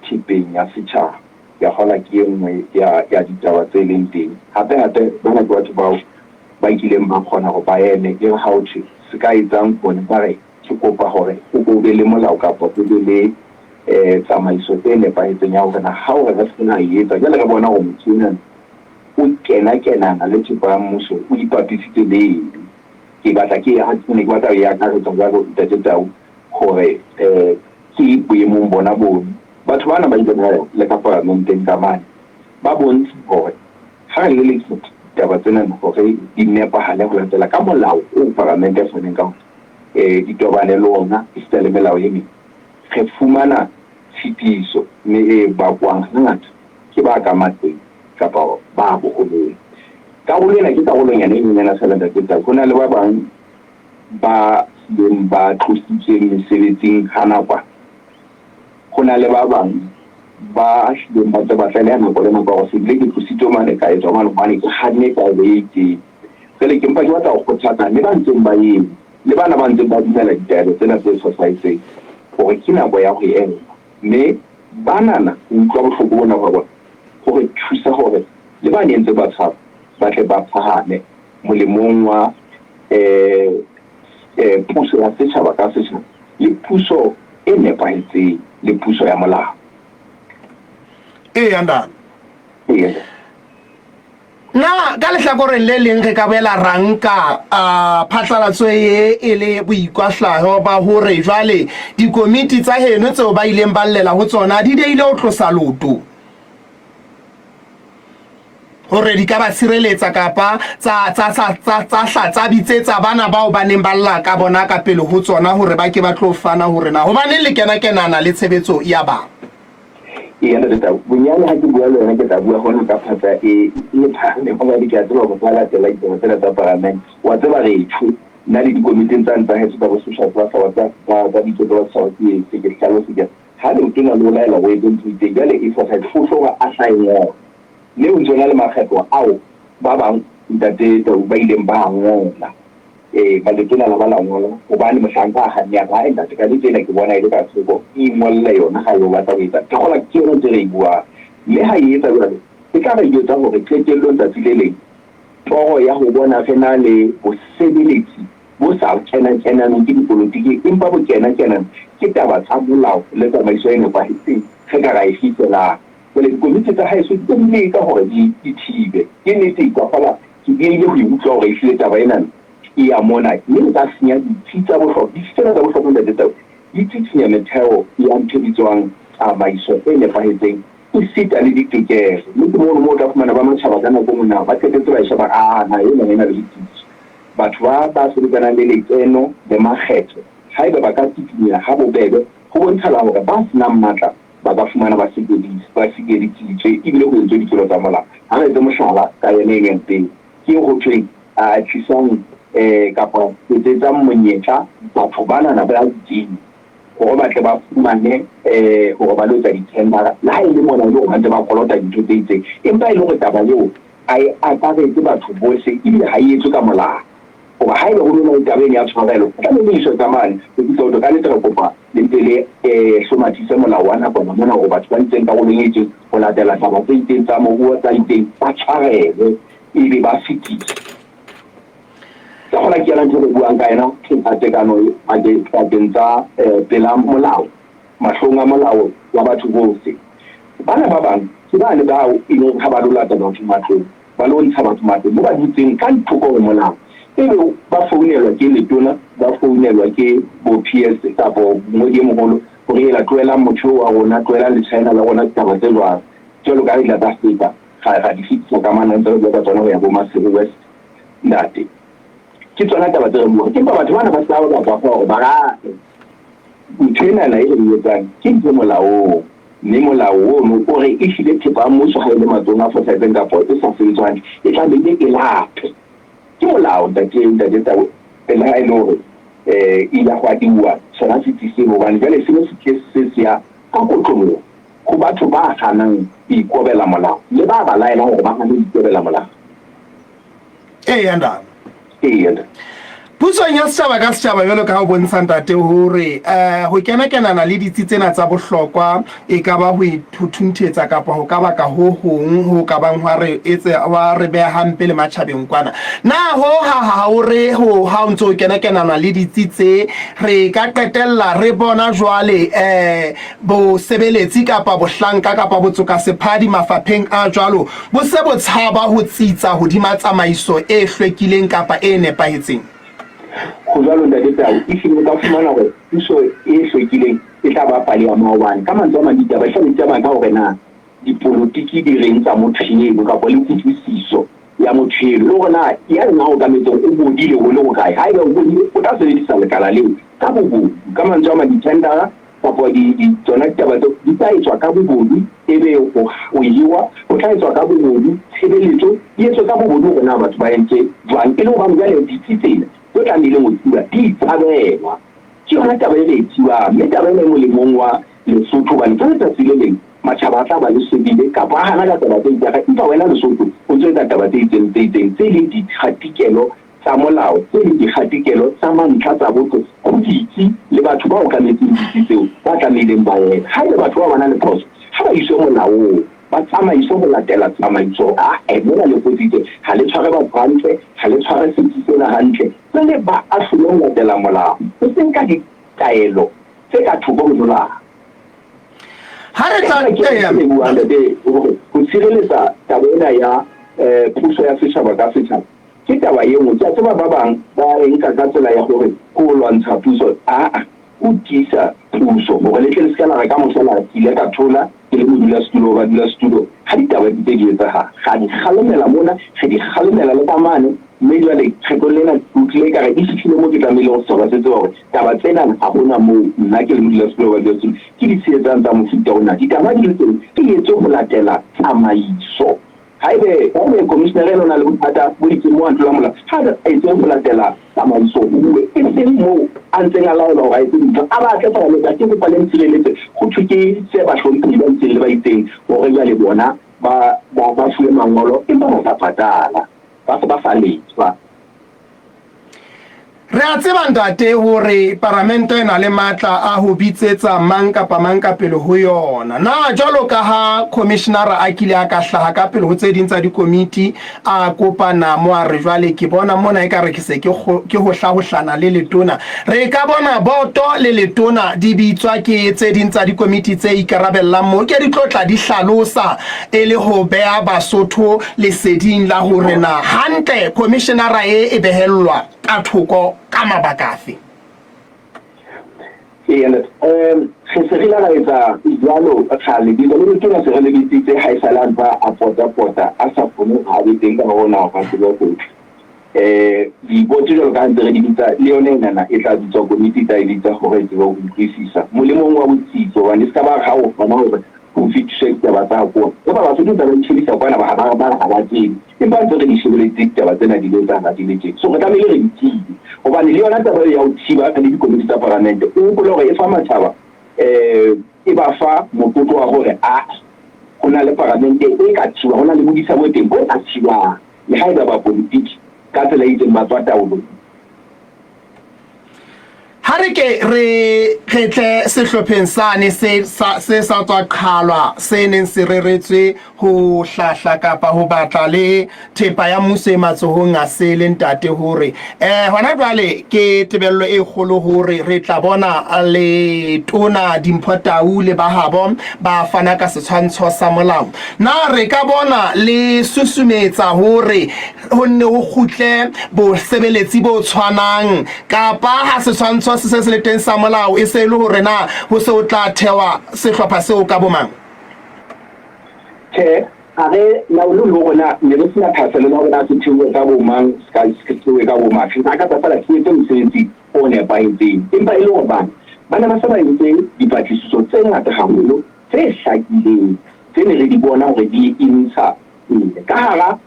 thepeng ya setjhaba. Ke a kgolwa ke e nngwe ya ya ditaba tse leng teng. Hape hape bana ke batho bao ba kileng ba kgona hore ba eme e re ha ho thwe se ka etsang bona ba re Ke kopa hore ho bo be le molao kapa ho be le tsamaiso e nepahetseng ya hore na ha o re re se ra e etsa, jwale re bona hore motho enwana o kena-kenana le thepa ya mmuso, o ipapisitse le eng. Ke batla ke ke ne ke batla ho e akaretsa jwalo Ntate Tau hore ke boemong bona bono. Batho bana ba ile ba ya le ka paramenteng ka mane ba bontsha hore ha re le lekgetho ditaba tsena hore di nepahale ho latela ka molao oo paramente e faneng ka ona. di tobane le ona esita le melao e meng, re fumana tshitiso mme e bakwang hangata ke ba ka matleng kapa ba boholong. Karolo ena ke karolonyana e nyenyana feela Ntate Tau. Ho na le ba bang ba hlileng ba tlositsweng mesebetsing ha nakwana. Ho na le ba bang ba hlileng ba ntse ba tlaleha nako le nako hore se bile ke tlositswe mane ka etswa mane hobane ke hanne taelo e itseng. Jwale ke mpa ke batla ho kgothatsa le ba ntseng ba eme, le bana ba ntseng ba dumela ditaelo tsena tse fosahetseng, hore ke nako ya ho ema. Mme banana, ho utlwa bohloko bona hwa bona, ho re thusa hore le ba neng ntse ba tshaba ba tle ba phahame molemong wa puso ya setjhaba ka setjhaba le puso e nepahetseng le puso ya molao. Eya ntate. Eya. Na ka lehlakoreng le leng re ka boela ra nka phatlalatso ye e le boikwahlaho ba hore jwale dikomiti tsa heno tseo ba ileng ba llela ho tsona di deile ho tlosa loto hore di ka ba tshireletsa kapa tsa, tsa, tsa, tsa, tsa hla tsa bitsetsa bana bao ba neng ba lla ka bona ka pele ho tsona hore ba ke ba tlo fana hore na hobaneng le kena-kenana le tshebetso ya ba? Eya Ntate Tau, bonyane ha ke bua le wena ke tla bua hona ka phatsa e e phahameng hobane ke a tseba hore ba latela ditaba tsena tsa paramente. Wa tseba re tjho nna le dikomiteng tsane tsa heso tsa bo social cluster wa tsa tsa ditso tsa setjhaba ke se ke hlalose ke ha leotona le o laela o etse ntho e itseng jwale e fosahetse o hloka a hla e ngola mme o ntse o na le makgetlo ao ba bang Ntate Tau ba ileng ba a ngola. Ee, ba letona la ba la ngola, hobane mohlanka a hanne a re, Ae, ntate, kannete ena ke bona e le ka thoko, ke ingolle yona ha e o batla ho etsa. Ke kgolwa ke yona ntho e re e buang. Mme ha e etsa jwalo, e tla re jwetsa hore qetellong tsatsi le leng, toro ya ho bona re na le bosebeletsi bo sa kena-kenanweng ke dipolotiki empa bo kena-kenanwa ke taba tsa molao le tsamaiso e nepahetseng, re ka ra e fihlelang. Jwale dikomiti tsa haeso di tlo di leka hore di e thibe. Ke nnete, Kwafala Ke diehile ho e utlwa hore ehlile taba ena e ya mona mme e ka senya ditsi tsa bohlokwa. Ditsi tsena tsa bohlokwa, Ntate Tau, di tsitshinya metheo ya ntho e bitswang tsamaiso e nepahetseng esita le ditokelo. Mme ke mono moo o tla fumana ba matjhaba ka nako e nngwe na ba qetetse ba e sheba, ah, naha ena e na le botsitso. Batho ba ba sebetsanang le lekeno le makgetho, haeba ba ka tsitsinya ha bobebe, ho bontshala hore ba se nang matla ba ka fumana ba ba sikeditsitswe ebile ho entswe ditlolo tsa molao. Ha re etse mohlala ka yona eno ya pele, ke eo ho thweng a tlisang kapa etsetsang monyetla batho banana ba itseng hore ba tle ba fumane hore ba lo etsa dithendara, le ha e le mona e le hore ba ntse ba kolota dintho tse itseng, empa e le hore taba eo ha e akaretse batho bohle ebile ha e etswe ka molao. Hoba haeba ho no na le taba eno ya tshwarelo, ho tlamehile e iswe ka mane ho fihla ho thwe ka nnete re kopa le mpe le hlomathise molao wa nakwana mona hore batho ba itseng karolong e itseng ho latela taba tse itseng tsa moruo tsa itseng ba tshwarelwe ebe ba fetiswe. Ka hona ke yona ntho e re buang ka yona tekatekano pakeng tsa pela molao, mahlong a molao wa batho bohle. Bana ba bang ke bane bao e leng ha ba lo lata batho matlong ba lo ntsha batho matlong mo ba dutseng ka nthoko ho molao, ebe ba founelwa ke letona, ba founelwa ke bo PS kapo mongodi e moholo hore hela tlohelang motho eo wa rona, tlohelang letjhaena la rona, ditaba tse jwalo. Jwalo ka ha di la tsa feta, ra ra di fetisa ka mane re ntse re bua ka tsona ho ya bo Maseru West ntate. Ke tsona taba tse re buang. Empa batho bana ba se ba tswafa hore ba rate. Ntho enana e re e etsang ke ntho e molaong. Mme molao ono o re ehlile thepa ya mmuso ha e le matsohong a fosahetseng kapa e sa sebetse hantle, e tlamehile e latwe. Ke molao, ntate, ntate Tau, le ha e le hore e ile ya hwadiwa sona setsi seno, hobane jwale se ne se tlile se se ya ka kotloloho ho batho ba hanang ho ikobela molao le ba ba laelang hore ba hane ho ikobela molao. Eya, ntate. Eya, ntate. Pusong ya setjhaba ka setjhaba jwalo ka ha o bontsha ntate hore eh ho kena-kenana le ditsi tsena tsa bohlokwa e ka ba ho ithunthetsa kapa ho ka baka ho hong ho ka bang hwa re etse wa re beha hampe le matjhabeng kwana. Na ho ha ha o re ho ha o ntso o kena-kenana le ditsi tse re ka qetella re bona jwale eh bosebeletsi kapa bohlanka kapa botsokasephadi mafapheng a jwalo bo se bo tshaba ho tsitsa hodima tsamaiso e hlwekileng kapa e nepahetseng? Ho jwalo, Ntate Tau. Ehlile o ka fumana hore puso e hlwekileng e tla ba pale ya maobane. Ka mantswe a mang, ditaba di tla be di tsamaya ka hore na dipolotiki di reng tsa motho eno kapa le kutlwisiso ya motho eno, le hore na ya reng a okametseng o bodile ho le hokae. Haeba o bodile, o tla sebedisa lekala leo ka bobodu. Ka mantswe a mang, dithendara kapa di, di, tsona ditaba tseo di tla etswa ka bobodu, ebe ho, ho jewa ho tla etswa ka bobodu, tshebeletso e etswe ka bobodu hore na batho ba entse jwang, e le hobane jwale ditsi tsena tse tlamehileng ho thiba di itshabelwa. Ke yona taba e re e thibang, mme taba ena e molemong wa Lesotho, hobane ka letsatsi le leng matjhaba a tla ba le shebile kapa a hana ka taba tse itseng, empa wena Lesotho o ntso etsa taba tse itseng tse itseng tse leng dikgatikelo tsa molao tse leng dikgatikelo tsa mantlha tsa botho ho ditsi le batho ba okametseng ditsi tseo ba tlamehileng ba ema. Haeba batho bao ba na le phoso, ha ba iswe molaong, ba tsamaiswe ho latela tsamaiso. Ae, mona le fositse, ha le tshware batho hantle, ha le tshware setsi sena hantle. Jwale ba ahlolwe ho latela molao, e seng ka ditaelo tse ka thoko ho molao. Ha re tla Ke leboha ntate hore ho tshireletsa taba ena ya puso ya setjhaba ka setjhaba ke taba e nngwe. Ke a tseba ba bang ba e nka ka tsela ya hore ke ho lwantsha puso. Aa, ho tiisa puso hore le tle le se ka la re ka mohla la ke ile ka thola ke le modulasetulo wa badulasetulo ha ditaba di ntse di etsahala. Ra di kgalemela mona, re di kgalemela le ka mane, mme jwale kgetlong lena ke utlwile ekare e fihlile moo ke tlamehileng hore setjhaba se tsebe hore taba tsena ha hona moo nna ke le modulasetulo wa badulasetulo ke di tshehetsang tsa mofuta ona. Ditaba ha di le teng, di etswe ho latela tsamaiso. Haebe haebe komishinara ena o na le bothata bo itseng moo a tlolang molao, ha a etse ho latela tsamaiso ho bue, e seng moo a ntseng a laolwa hore a etse dintho. A ba tle feela le ke kopa le ntshireletse, ho thwe ke se bahlomphehi ba itseng le ba itseng hore jwale bona ba ba ba fuwe mangolo empa ba sa patala, ba se ba sa lefa. Re a tseba ntate hore paramente e na le matla a ho bitsetsa mang kapa mang ka pele ho yona. Na jwalo ka ha khomishenara a kile a ka hlaha ka pele ho tse ding tsa dikomiti a kopa namo a re jwale ke bona mona ekare ke se ke ke hohlahohlana le letona, re ka bona boto le letona di bitswa ke tse ding tsa dikomiti tse ikarabellang moo ke di tlo tla di hlalosa e le ho beha Basotho leseding la hore na hantle khomishenara e e behellwa ka thoko ka mabaka afe? Ee, um re se re ile ra etsa jwalo kgale. Bitso le letona se re le bitsitse ha esale a ntse a pota-pota a sa kgone hore a be teng ka hore na hore a tsebe ho tla. Um dipotso jwalo ka ha ntse re di bitsa le yona enana e tla bitswa komiti e tla e bitsa hore e tsebe ho utlwisisa molemong wa botsitso hobane e se ka ba re ha o kgona hore ho fetiswe ditaba tsa ko empa Basotho ntse ba itjhebisa kwana ba ba ba ha ba tsebe empa ntse re di shebeletse ditaba tsena di le etsahala di le tje so re tlamehile re di thibe hobane le yona taba eo ya ho thiba le dikomiti tsa paramente o hopole hore e fa matjhaba um e ba fa motlotlo wa hore a ho na le paramente e ka thiba ho na le bodisa bo teng bo ka thibang le haeba bapolitiki ka tsela e itseng ba tswa taolong. Ha re ke re re tle sehlopheng sane se sa se sa tswa qhalwa se neng se reretswe ho hlahla kapa ho batla le thepa ya mmuso e matsohong a sele ntate hore eh hona jwale ke tebello e kgolo hore re tla bona le tona Dimpho Tau le ba habo ba fana ka setshwantsho sa molao. Na re ka bona le susumetsa hore ho nne ho kgutle bosebeletsi bo tshwanang kapa ha setshwantsho se se se le teng sa molao e se e le hore na ho se ho tla thewa sehlopha seo ka bomang? Tjhe, ha re laole le hore na ne re sena thahasello ya hore na se theowe ka bomang, se ka se theowe ka bomang. Re lakatsa feela se etse mosebetsi o nepahetseng. Empa e le hore bana ba ne ba se ba entse dipatlisiso tse ngata haholo tse hlakileng tse ne re di bona hore di intsha pele ka hara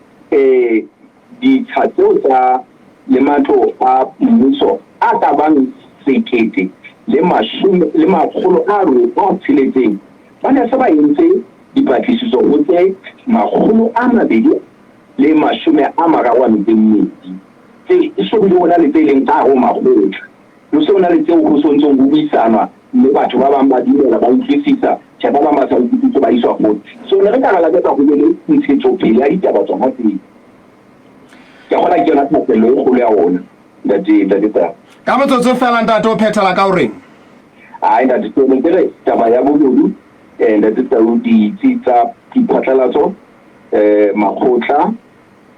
ditsha tseo tsa le matlo a mmuso a ka bang sekete le mashome le makgolo a a tsheletseng, ba ne se ba entse dipatlisiso ho tse 233 tse eso bile ho na le tse leng ka hare ho makgotla. Ho se ho na le tseo ho so ntsong ho buisanwa mme batho ba bang ba dumela, ba utlwisisa, tjhe ba bang ba sa utlwisise ba iswa kgotla. So ne re ka ra lakatsa ho be le ntshetsopele ya ditaba tsona tseo. Ke a kgolwa ke yona thahasello e kgolo ya rona, Ntate, Ntate Tau. Ka motsotso feela Ntate o phethela ka ho reng? Hai Ntate, ke ne ke re taba ya bobodu, Ntate Tau, ditsi tsa diphatlalatso, makgotla,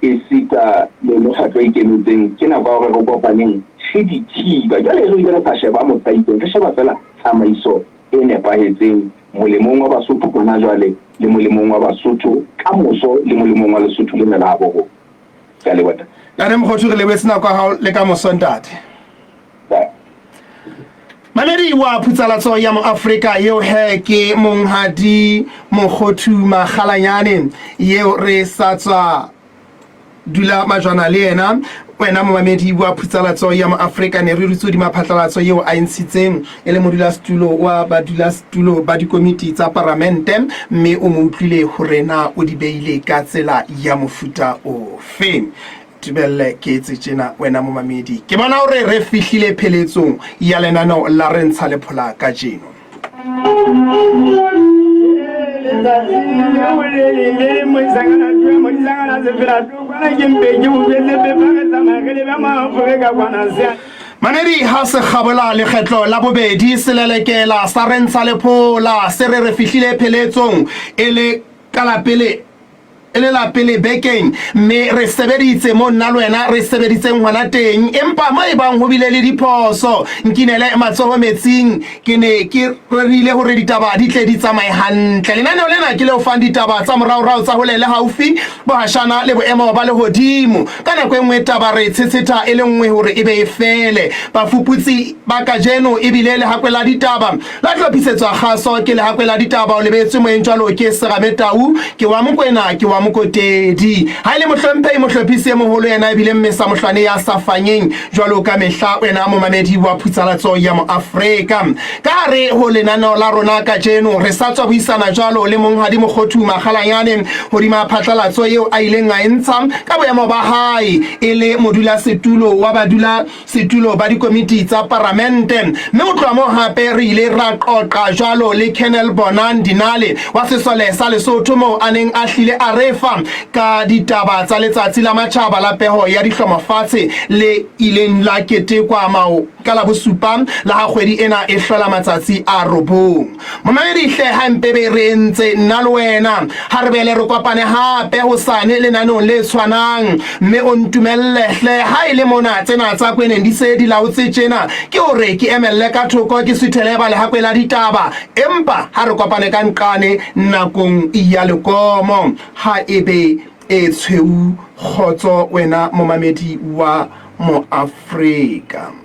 esita le mekgatlo e ikemetseng, ke nako ya hore re kopaneng re di thiba. Jwale re bile re sa sheba motho a itseng, re sheba feela tsamaiso e nepahetseng molemong wa Basotho hona jwale le molemong wa Basotho ka moso le molemong wa Lesotho lena la habo rona. Ke a leboha, Ntate. Ntate Mokgothu, re lebohetse nako ya hao le ka moso, Ntate. Bye. Mamedi wa phutsalatso ya Moafrika eo he ke Monghadi Mokgothu Makgalanyane eo re sa tswa dula majwana le yena. Wena momamedi wa phutsalatso ya Moafrika, ne re dutse hodima phatlalatso eo a e ntshitseng e le modulasetulo wa badulasetulo ba dikomiti tsa paramente, mme o mo utlwile hore na o di beile ka tsela ya mofuta ofe. Tubelle ke etse tjena wena momamedi. Ke bona hore re fihlile pheletsong ya lenaneo la Re Ntsha Lephola kajeno. Mamedi ha se kgabola lekgetlo la bobedi selelekela sa re ntsha lephola se re re fihlile pheletsong e le ka la pele e le la pele bekeng mme re sebeditse mo nna le wena re sebeditseng hona teng empa mo e bang ho bile le diphoso nkinele matsoho metsing ke ne ke rerile hore ditaba di tle di tsamaye hantle lenaneo lena ke leo fang ditaba tsa moraorao tsa hole le haufi bohashana le boemo ba lehodimo Ka nako e nngwe taba re e tshetshetha e le nngwe hore e be e fele. Bafuputsi ba kajeno e bile Lehakwe la Ditaba la hlophisetswa kgaso ke Lehakwe la Ditaba o lebetswe moyeng jwalo ke Serame Tau, ke wa Mokwena, ke wa Mokotedi. Ha e le Mohlomphehi Mohlophisi e Moholo yena e bile Mmesa Mohlwane ya sa fanyeng jwalo ka mehla wena momamedi wa Phutsalatso ya Moafrika. Ka hare ho lenaneo la rona kajeno re sa tswa buisana jwalo le Monghadi Mokgothu Makgalanyane hodima phatlalatso eo a ileng a e ntsha ka boemo ba hae e le modulasetulo wa badulasetulo ba dikomiti tsa paramente. Mme ho tloha moo hape re ile ra qoqa jwalo le Colonel Bonang Dinale wa sesole sa Lesotho moo a neng a hlile a re fa ka ditaba tsa letsatsi la matjhaba la peho ya dihlomo fatshe le ileng la ketekwa mao Ka la bosupa la ha kgwedi ena e hlola matsatsi a robong. Momamedi hle ha mpebe re entse nna le wena. Ha re bele re kopane hape hosane lenaneong le tshwanang. Mme o ntumelle hle ha e le mona tsena tsa kweneng di se di laotse tjena ke hore ke emelle ka thoko ke suthele ba lehakwe la ditaba. Empa ha re kopane ka nqane nakong ya lekomo. Ha ebe e tshweu kgotso wena momamedi wa Moafrika.